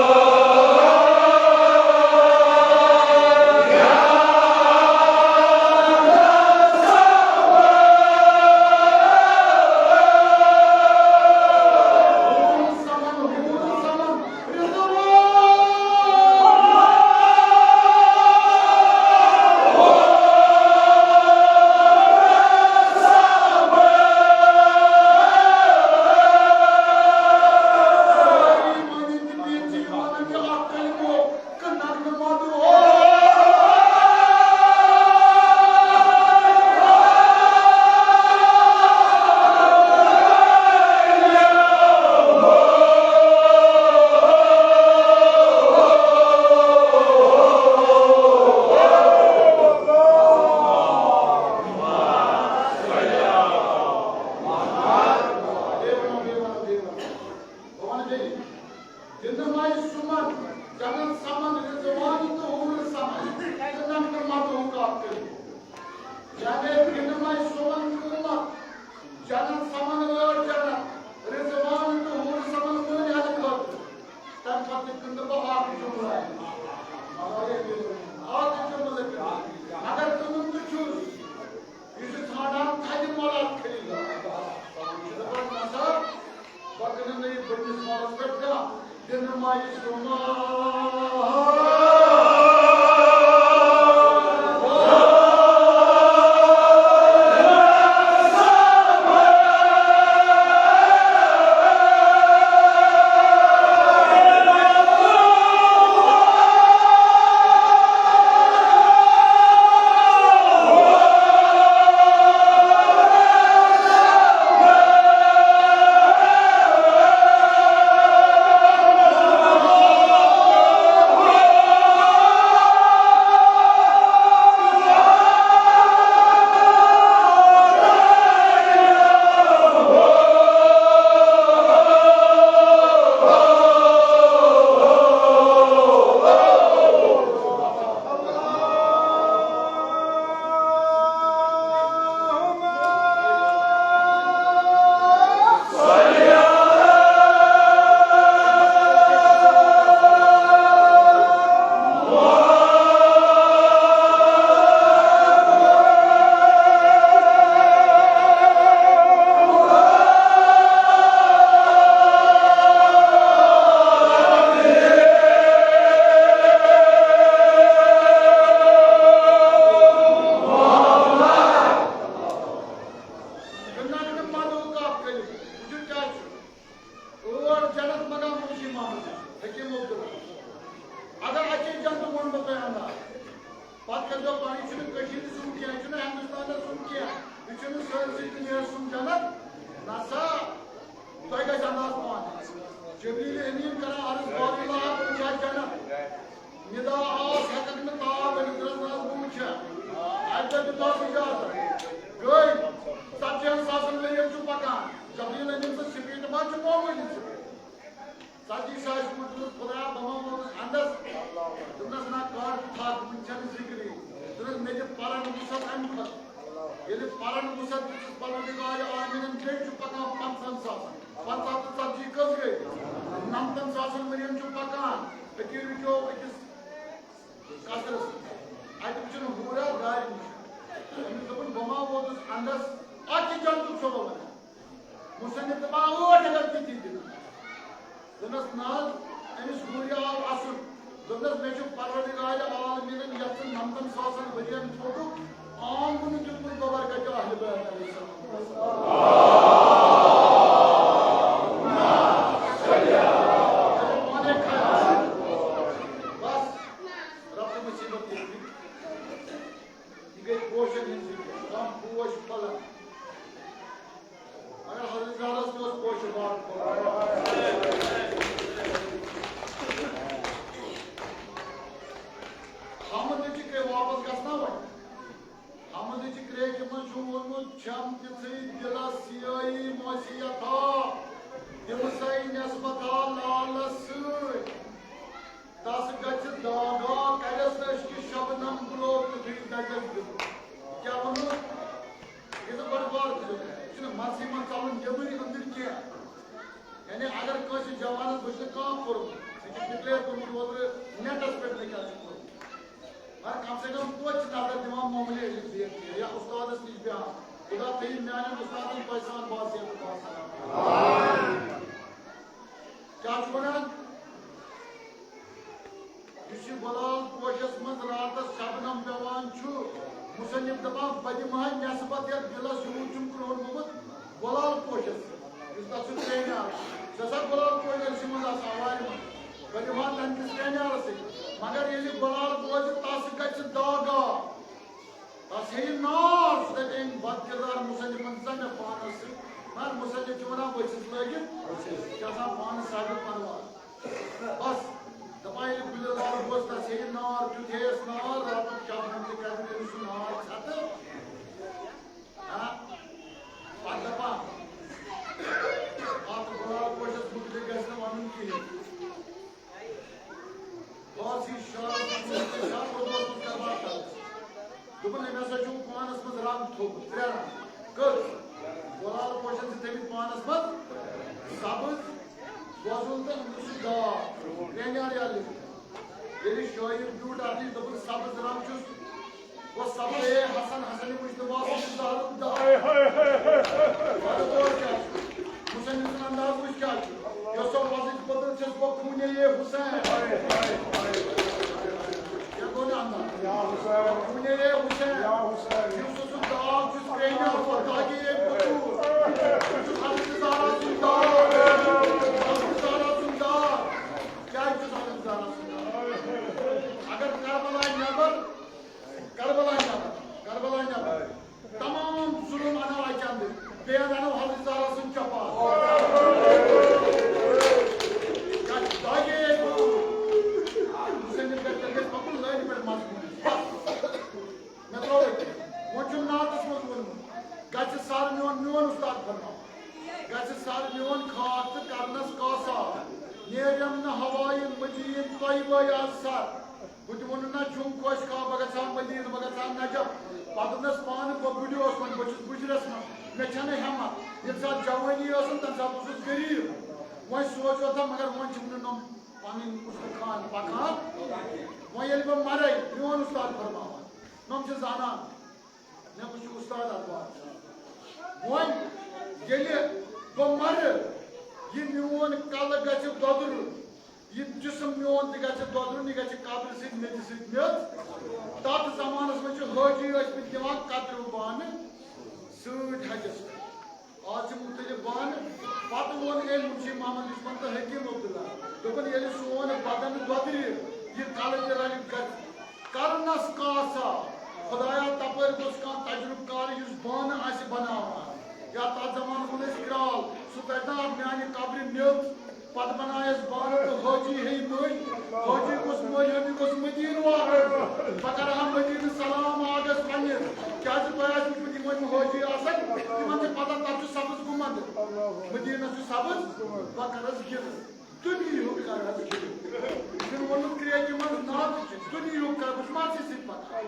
دِنہٕ مَے سُمَن، جنت سَمَن، رضوان تہٕ حورٕ سَمَن، تہٕ نَکھٕ مَدہُک اَکھ کٔرِو۔ یعنی دِنہٕ مَے سُمَن جنت مدعو کتھ کٔرِو، وٕچھِو کیٛاہ چھُ۔ ٲٹھ جنت مقام اوس یہِ محمد حکیم عبداللہ۔ اگر اَکے جنتُک ووٚن بہٕ تۄہہِ انداز، پتہٕ کٔرۍزیو پنٕنۍ، یہِ چھُنہٕ کٔشیٖرِ سُنٛد کینٛہہ، یہِ چھُنہٕ ہندوستانس سُنٛد کینٛہہ، یہِ چھُنہٕ سٲرسٕے دُنیاہس سُنٛد جنت۔ نسا، تۄہہِ گژھِ انداز پانہٕ۔ جبریل امین کران عرض، باری اللہ، بہٕ وٕچھا جنت۔ ندا آس ہٮ۪کَکھ نہٕ تاب ؤنِتھ، دوٚپنَس، نہ حظ، بہٕ وٕچھِ۔ اَکہِ دۄہ دیُت حظ اِجازت۔ گٔے۔ ژتجی ہَن ساسَن ؤرِیَن چھُ پَکان۔ جبریل أمِن سٕنٛز سپیٖڈ ما چھِ معموٗلی سپیٖڈ؟ ژتجی ساس چھُ وُنہِ دیُتمُت خۄدایا، بہٕ ما ووتُس اَندَس؟ دوٚپنَس، نہ، کَر تھَکھ، وٕنہِ چھَنہٕ ذِکرٕے۔ دوٚپنَس، مےٚ دِ پَرَن وُسعت اَمہِ کھۄتہٕ۔ ییٚلہِ پَرَن وُسعت دیُتُس پَروَردِگارِ عالمیٖنَن، بیٚیہِ چھُ پَکان پنٛژاہَن ساسَن۔ پنٛژاہ تہٕ ژتجی کٔژ گٔے؟ نَمتَن ساسَن ؤرِین چھُ پَکان۔ أتی رُکیو أکِس قصرس۔ اَتہِ وٕچھُن حورا دارِ نِش۔ أمِس دوٚپُن، بہٕ ما ووتُس اَندَس؟ اَتھ کیٛاہ جنتُک چھُو بہٕ وَنان؟ مُصنِف دَپان، ٲٹھ اگر تِتی دِنہٕ۔ دوٚپنَس، نہ حظ، أمِس حورِ آو اَسُن۔ دوٚپنَس، مےٚ چھُ پروردگارِ عالمیٖنَن یَتھ ژٕ نَمتَن ساسَن ؤرِین تھوٚوُکھ، آنگُن دیُتمُت ببرکتِ اہلِ بیت علیہ السلام۔ پانے خیال۔ بس، رب تہٕ مُصیٖبت ییٚتہِ۔ یہِ گٔے پوشَن ہِنٛز ذِکِر، کَم پوش پھۄلَن۔ مگر حضرت زہرس تہِ اوس پوشہِ باغ کوٚرمُت۔ حمدٕچہِ کرٛے واپس گژھنا وۄنۍ۔ حمدٕچہِ کرٛیکہِ منٛز چھُ ووٚنمُت، چھَم تِژھٕے دِلس سیٲہی موسیتھا، تِم سَے نٮ۪سبتھا لالس سۭتۍ۔ تس گژھِ داغا، کرٮ۪س نہٕ عشقِ شبنم گُلو تیُتھُے دَزٮ۪س دِل۔ کیٛاہ ووٚنُس؟ یہِ چھُ بَڑٕ بار تہِ، یہِ چھُنہٕ منٛزٕے منٛز ژَلُن نیٚبٕرۍ أنٛدٕرۍ کینٛہہ۔ یعنی اگر کٲنٛسہِ جوانَس، بہٕ چھُس نہٕ کانٛہہ کوٚرمُت، مےٚ چھُ declare کوٚرمُت اوترٕ netس پٮ۪ٹھ مےٚ کیٛاہ چھُ کوٚرمُت۔ مگر کم سے کم توتہِ چھِ نظر دِوان معموٗلی أکِس بیٚیِس کُن یا اُستادَس نِش بیٚہان۔ خدا تھٲیِن میٛانٮ۪ن اُستادَن تۄہہِ سان باصحت تہٕ باصلامت۔ کیٛاہ چھُ وَنان؟ یُس یہِ گۄلال پوشس منٛز راتس شبنم پٮ۪وان چھُ، مُصنِف دَپان، بہٕ دِمہٕ ہا نٮ۪صبت یَتھ دِلس یوٗت چھُم کرٛہُن گوٚمُت گۄلال پوشس، یُس تَتھ چھُ ترٛیٚیہِ نار۔ سُہ ہسا گۄلال پوش أرسہِ منٛز آسان وارِ منٛز، بہٕ دِمہٕ ہا تَمہِ کِس ترٛیٚیہِ نارس سۭتۍ۔ مگر ییٚلہِ گۄلال بوزِ، تَس گژھِ داغا۔ تس ہیٚیہِ نار، سُہ دپہِ أمۍ بد کردار مُصنفن، ژٕ مےٚ پانس سۭتۍ۔ مگر مُصنف چھُ ونان، ؤسِتھ لٲگِتھ چھِ آسان پانس صاحبِ پرواز۔ بس، دپان ییٚلہِ گُلہِ لال گوس، تس ہیٚیہِ نار، تیُتھ ہیٚیس نار، راتُک شبنم تہِ کرِ تٔمِس سُہ نار ژھتہٕ۔ ہاں؟ پتہٕ دپان، اتھ گۄلال پوشس مُتعلق گژھِ نہٕ ونُن کِہیٖنۍ۔ فارسی شعرس منٛز چھُ شاہ اردوس منٛز کتھ باتھ کران۔ دوٚپُن، أمۍ ہسا چھُ پانس منٛز رنگ تھوٚومُت، ترٛےٚ رنگ۔ کٔژ؟ گۄلال پوشن چھِ تھٲومٕتۍ پانس منٛز سبٕز، وۄزُل تہٕ أنٛدرٕ سُہ داغ۔ ترٛےٚ نیار یا لیٚکھِتھ۔ ییٚلہِ شٲعر بیوٗٹھ اتھ نِش، دوٚپُن، سبٕز رنگ چھُس گوٚو سبزے حسن، حسنِ مجتبیٰ سُنٛد زہرُک داغ۔ بڑٕ بوٚڑ کیٛاہ چھُ؟ مُصنِف سُنٛد انداز وٕچھ کیٛاہ چھُ۔ یۄس سۄ وۄزٕج بٔدٕر چھَس خوٗنہِ حسین۔ یا گوٚو نہٕ انداز؟ خوٗنہِ حسین۔ یُس سُہ داغ چھُس کرٛیٚہنہِ آسان، داغی اَمہِ موٗجوٗب۔ سُہ چھُ حضرت زہرا سُنٛد داغ۔ حضرت زہرا سُنٛد داغ۔ کیٛازِ چھُس حضرت زہرا سُنٛد داغ؟ اگر کربلا نٮ۪بر، کربلا نٮ۪بر، کربلا نٮ۪بر۔ تمام ظلم انو اچاندٕ، بیٚیہِ انو حضرت زہرا سُنٛد شفاعت۔ کیٛاہ چھُ داگے ییٚتہِ؟ حسین پٮ۪ٹھ تیٚلہِ گژھِ پکُن لٲنہِ پٮ۪ٹھ مضموٗن۔ بس۔ مےٚ ترٛوو أتی۔ وۄنۍ چھُم نعتس منٛز ووٚنمُت، گژھِ سر میون، میون استاد فرماو۔ گژھِ سر میون خاک تہٕ کرنس کاسا۔ نیرٮ۪م نہٕ ہوایہِ مدیٖنہٕ طیبہ از سر۔ بہٕ تہِ ووٚنُن نہ چھُم خۄش خواہ، بہٕ گژھٕ ہا مدیٖنہٕ، بہٕ گژھٕ ہا نجف۔ پتہٕ ووٚنُس پانہٕ، بہٕ بُڈٕ اوسُس، وۄنۍ بہٕ چھُس بُجرس منٛز، مےٚ چھنہٕ ہٮ۪مت۔ ییٚمہِ ساتہٕ جوٲنی ٲسٕم، تمہِ ساتہٕ اوسُس غریٖب۔ وۄنۍ سونٛچ اوتھا، مگر وۄنۍ چھِم نہٕ نۄم پنٕنۍ اُستخان پکان۔ وۄنۍ ییٚلہِ بہٕ مرے، میون اُستاد فرماوان، نۄم چھِ زانان۔ مےٚ وٕچھ اُستاد اخبار۔ وۄنۍ ییٚلہِ بہٕ مرٕ، یہِ میون کلہٕ گژھِ دۄدرُن، یہِ جسم میون تہِ گژھِ دۄدرُن، یہِ گژھِ قبرِ سۭتۍ میٚژِ سۭتۍ میٚژ۔ تتھ زمانس منٛز چھِ حٲجی ٲسۍ مٕتۍ نِوان کتریو بانہٕ سۭتۍ حجس پٮ۪ٹھ۔ آز چھِ مُختٔلِف بانہٕ۔ پتہٕ ووٚن أمۍ مُنشی محمد یُس وَن تہٕ حکیٖم عبداللہ۔ دوٚپُن، ییٚلہِ سون بدن دۄدرِ، یہِ کلہٕ تہِ رلہِ گژھِ کرنس کاسا۔ خدایا، تپٲرۍ گوٚژھ کانٛہہ تجرُبہٕ کار یُس بانہٕ آسہِ بناوان۔ یا تتھ زمانس منٛز ٲسۍ کرال، سُہ تتہِ نا میانہِ قبرِ میٚژ، پتہٕ بنایس بانہٕ تہٕ حٲجی ہیٚیہِ مٔلۍ۔ حٲجی گوٚژھ مٔلۍ ہیوٚن، یہِ گوٚژھ مدیٖنہٕ واتُن۔ بہٕ کرٕ ہا مدیٖنہٕ سلام آگس پننِس، کیازِ تۄہہِ آسہِ وٕچھمُت یِم وۄنۍ حٲجی آسن، تِمن چھِ پتہ تتھ چھُ سبز گُنبد۔ مدیٖنس چھُ سبز، بہٕ کرس گِلہٕ۔ دُنیہُک کر حظ گِلہٕ۔ یِمن ووٚنمُت کرٛیکہِ منٛز نعتہٕ چھِ، دُنیہُک کر، بہٕ چھُس ماسی سۭتۍ پکان۔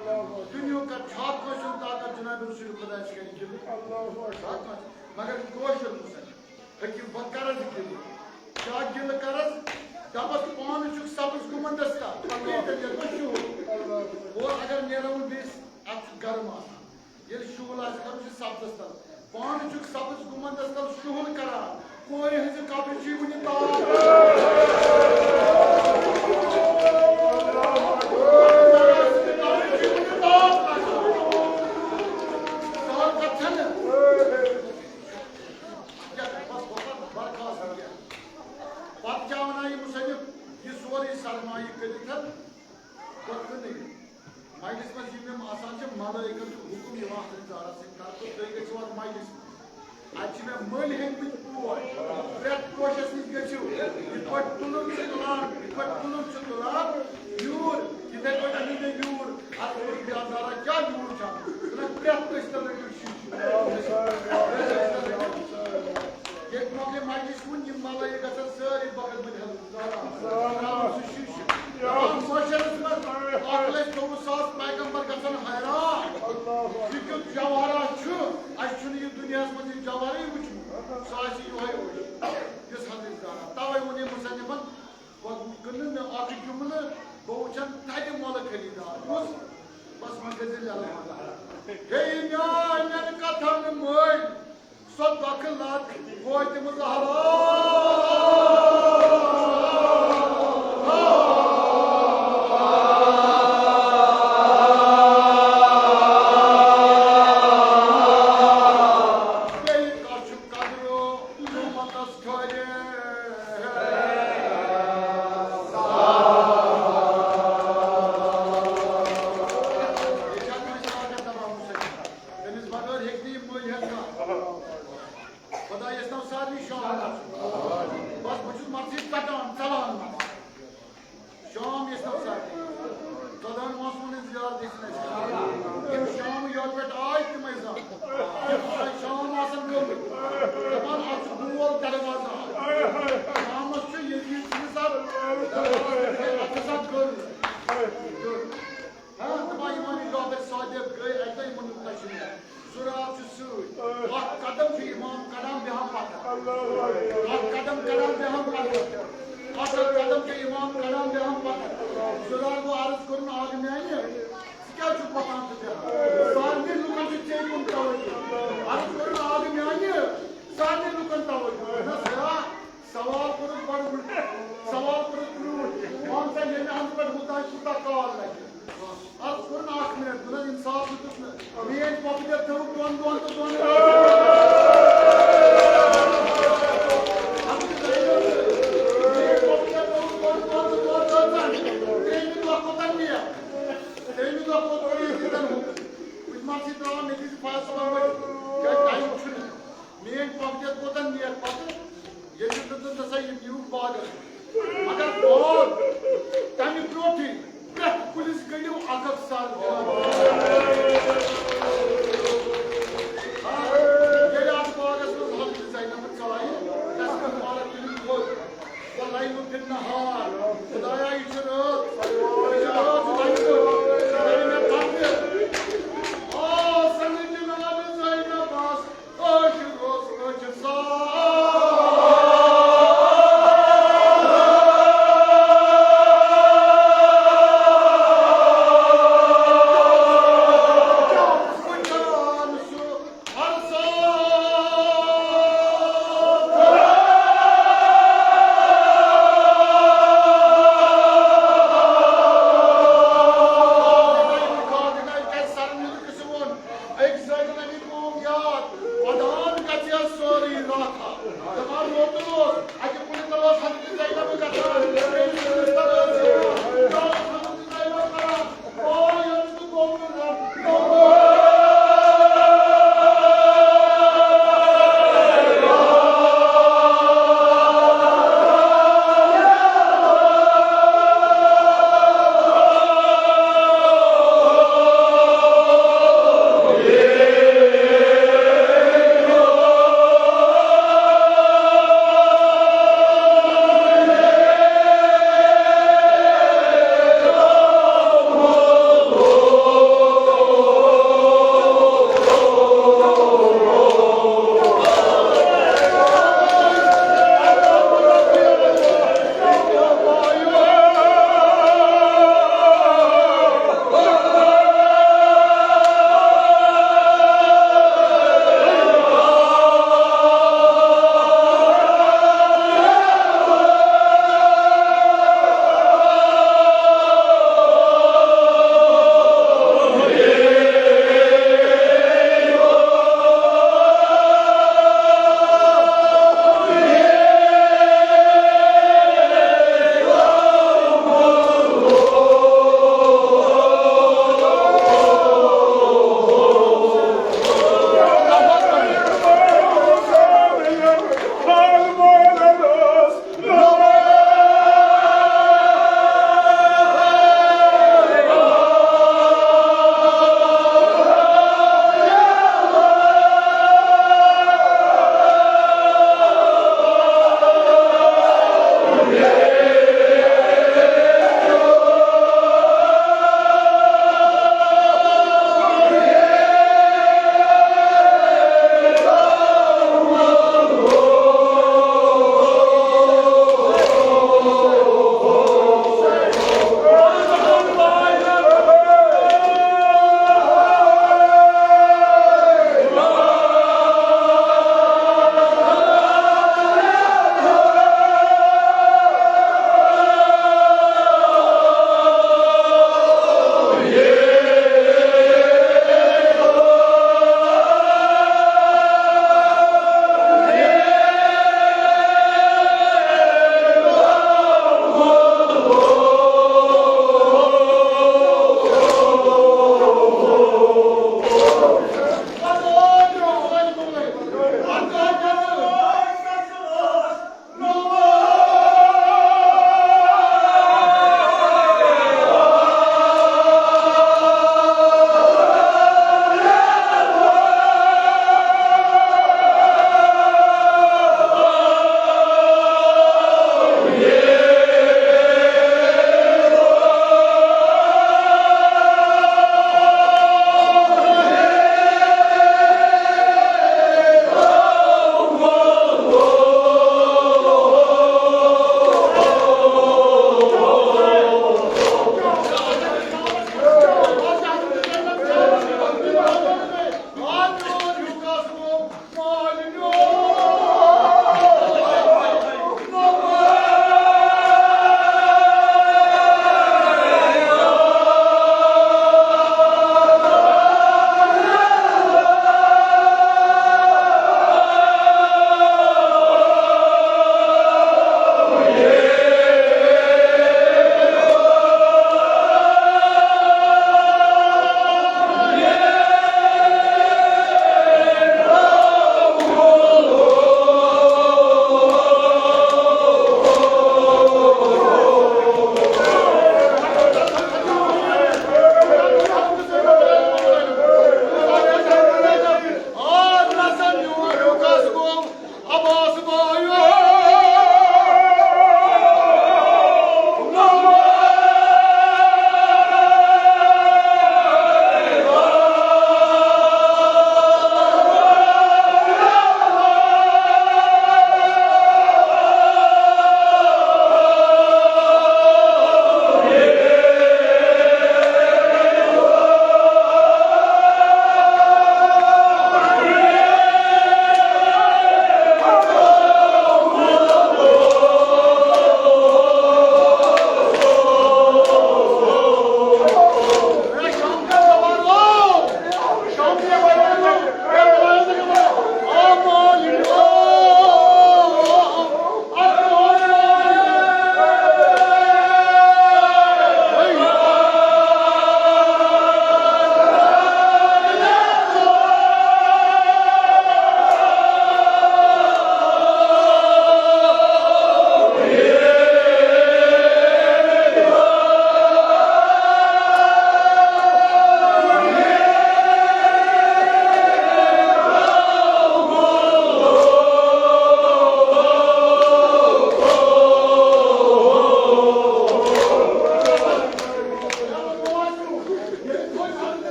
دُنیہُک کر، چھا کٲنٛسہِ ہُنٛد طاقت جناب رسول خدا چھِ کرِ گِلہٕ؟ چھا کٲنٛسہِ؟ مگر کٲشُر مُسلمان۔ حکیٖم، بہٕ کرٕ حظ گِلہٕ۔ کیٛاہ گِلہٕ کرس؟ دپس پانہٕ چھُکھ سبز گُمنڈس تل۔ بیٚیہِ تہِ یتھ منٛز شُہُل۔ اور اگر نیرو بیٚیِس، اتھ چھُ گرم آسان۔ ییٚلہِ شُہُل آسہِ کرُن، چھُ سبزس تل۔ پانہٕ چھُکھ سبز گُمنڈس تل شُہُل کران۔ کورِ ہٕنٛزِ قبرِ چھُے وُنہِ تاپھ۔ قبرِ چھُے وُنہِ تاپھ لگان۔ سہل کتھ چھنہٕ؟ کیٛاہ بس وۄتھ برخاست کیٛاہ؟ پتہٕ کیٛاہ ونان یہِ مُصنف؟ یہِ سورُے سرمایہِ کٔرِتھ پتہٕ کٕنٕے۔ مجلس منٛز یِم یِم آسان چھِ، ملٲیکن چھُ حُکُم یِوان حضرت زہرا سٕنٛدِ طرفہٕ، تُہۍ گٔژھِو اَتھ مجلس منٛز۔ اَتہِ چھِ مےٚ مٔلۍ ہیٚتمٕتۍ پوش، پرٛٮ۪تھ پوشس نِش گٔژھِو، یِتھ پٲٹھۍ تُلُر چھُ تُلان، یِتھ پٲٹھۍ تُلُر چھُ تُلان، یوٗر، یِتھَے پٲٹھۍ أنِو مےٚ یوٗر۔ اَتھ ووٚن بیٛاہ زہرا، کیٛاہ یوٗر چھُ اَتھ؟ دوٚپُن، پرٛٮ۪تھ کٲنٛسہِ تَل لٲگِو شیٖشہٕ۔ پرٛٮ۪تھ کٲنٛسہِ تَل لٲگِو۔ ییٚتہِ مۄکلہِ مجلس وُنہِ، یِم ملٲیِک گژھن سٲری بغل مٔلۍ ہٮ۪لو۔ ترٛاوان سُہ شیٖشہٕ۔ دَپان محشرس منٛز اکھ لچھ ژوٚوُہ ساس پیغمبر گژھن حیران۔ یہِ کیُتھ جوہرا چھُ، اَسہِ چھُنہٕ یہِ دُنیاہس منٛز یہِ جوہرٕے وُچھمُت۔ سُہ آسہِ یِہوٚے وُچھ، یُس حضرت زہرا۔ توے ووٚن أمۍ مُصنفن، بہٕ کٕنہٕ نہٕ اکھ جملہٕ، بہٕ وُچھن تتہِ مۄلہٕ خریٖدار کُس۔ بس وۄنۍ گٔے زِ لَلہٕ۔ ہے میانٮ۪ن کتھن مٔلۍ، سۄ دۄکھٕ لَت فاطمہ زہرا۔ بیٚیہِ کَس چھُ قدرو قۭمتس ٹھٔہرِتھ؟ یہِ چھا کٲنٛسہِ طاقت دباونہٕ سۭتۍ؟ تٔمِس بغٲر ہیٚکہِ نہٕ یہِ مٔلۍ ہٮ۪تھ کانٛہہ۔ خۄدایَس تام سارنٕے شام آسُن۔ بس، بہٕ چھُس مرژٕے ژٹان، ژلان منٛز۔ شام یَس تام سارنٕے۔ ژۄدہَن ماسوٗمَن ہٕنٛز زیارت ٲسِن اَسہِ کران۔ یِم شامہٕ یورٕ پٮ۪ٹھ آے، تِمَے زانَن۔ یِم آے، شام آسَن گٔمٕتۍ۔ دَپان، اَتھ چھُ گول دروازٕ اَکھ۔ شامَس چھُ ییٚتہِ یہِ چیٖز اَتھ، اَتھ چھِ آسان گٔر۔ ہاں، دپان یِمن یہِ جعفر صادق گٔے اَکہِ دۄہ یِمن نیُک تشریٖف۔ زُرار چھُ سۭتۍ۔ اَکھ قدم چھُ اِمام کڑان، بیٚہان پتھر۔ اَکھ قدم کڑان، بیٚہان پتھر۔ اَکھ قدم چھُ اِمام کڑان، بیٚہان پتھر۔ زُرار گوٚو عرض کوٚرُن، آز میانہِ، ژٕ کیٛازِ چھُکھ وۄتھان تہٕ بیٚہان؟ سارنٕے لُکن چھُ ژےٚ کُن توجہ۔ عرض کوٚرُن، آز میانہِ، سارنٕے لُکن توجہ۔ دوٚپنس، ہے، سوال کوٚرُکھ بڑٕ اُلٹہٕ۔ سوال کال لگہِ۔ از کوٚر نہٕ اکھ منٹ، بہٕ نہٕ انصاف دیُتُس نہٕ۔ میٲنۍ پۄپھٕ تہِ تھٲوٕکھ دۄن دۄہن تہٕ دۄن۔ میٲنۍ پۄپھٕ تہِ تھٲوٕکھ دۄن دۄہن تہٕ دۄن رٲژن۔ ترٛیٚیِمہِ دۄہ کوٚتن نِیَکھ؟ ترٛیٚیِمہِ دۄہ کوٚت کوٚر یہِ ییٚتٮ۪ن ہُہ؟ بہٕ تہِ ما چھُس ترٛاوان مےٚ تہِ زِ فیصلہٕ ؤنِتھ؟ کیٛازِ ٹایم چھُنہٕ۔ میٲنۍ پۄپھٕ تہِ کوٚتن نِیَکھ پتہٕ؟ ییٚلہِ نہٕ تہٕ ہسا یہِ نیوٗکھ باغس۔ مگر باغ تمہِ برونٹھٕے پرٛٮ۪تھ کُلِس گٔنڈِو اکھ اکھ سر جناب۔ ییٚلہِ اتھ باغس منٛز حضرت زینب ژایہِ، تس پٮ۪ٹھ مارکھ تٔمِس کھوٚت۔ واللیل فی النہار۔ خدایا، یہِ چھِ رٲژ۔ یہِ چھِ رٲژ، یہِ چھِ رٲژ۔ خدایا، مےٚ پتہٕ۔ آ، سنگہِ جناب زینب آس۔ ٲشِر اوس ٲشِر سان۔ وٕچھان سُہ ہر سان۔ کیٛازِ سرن ہُنٛد قصہٕ ووٚن؟ أکۍ زٲوۍ نبی قوم یاد، ودان گژھِ ہا سٲرٕے راتھا۔ دپان روتُن اوس،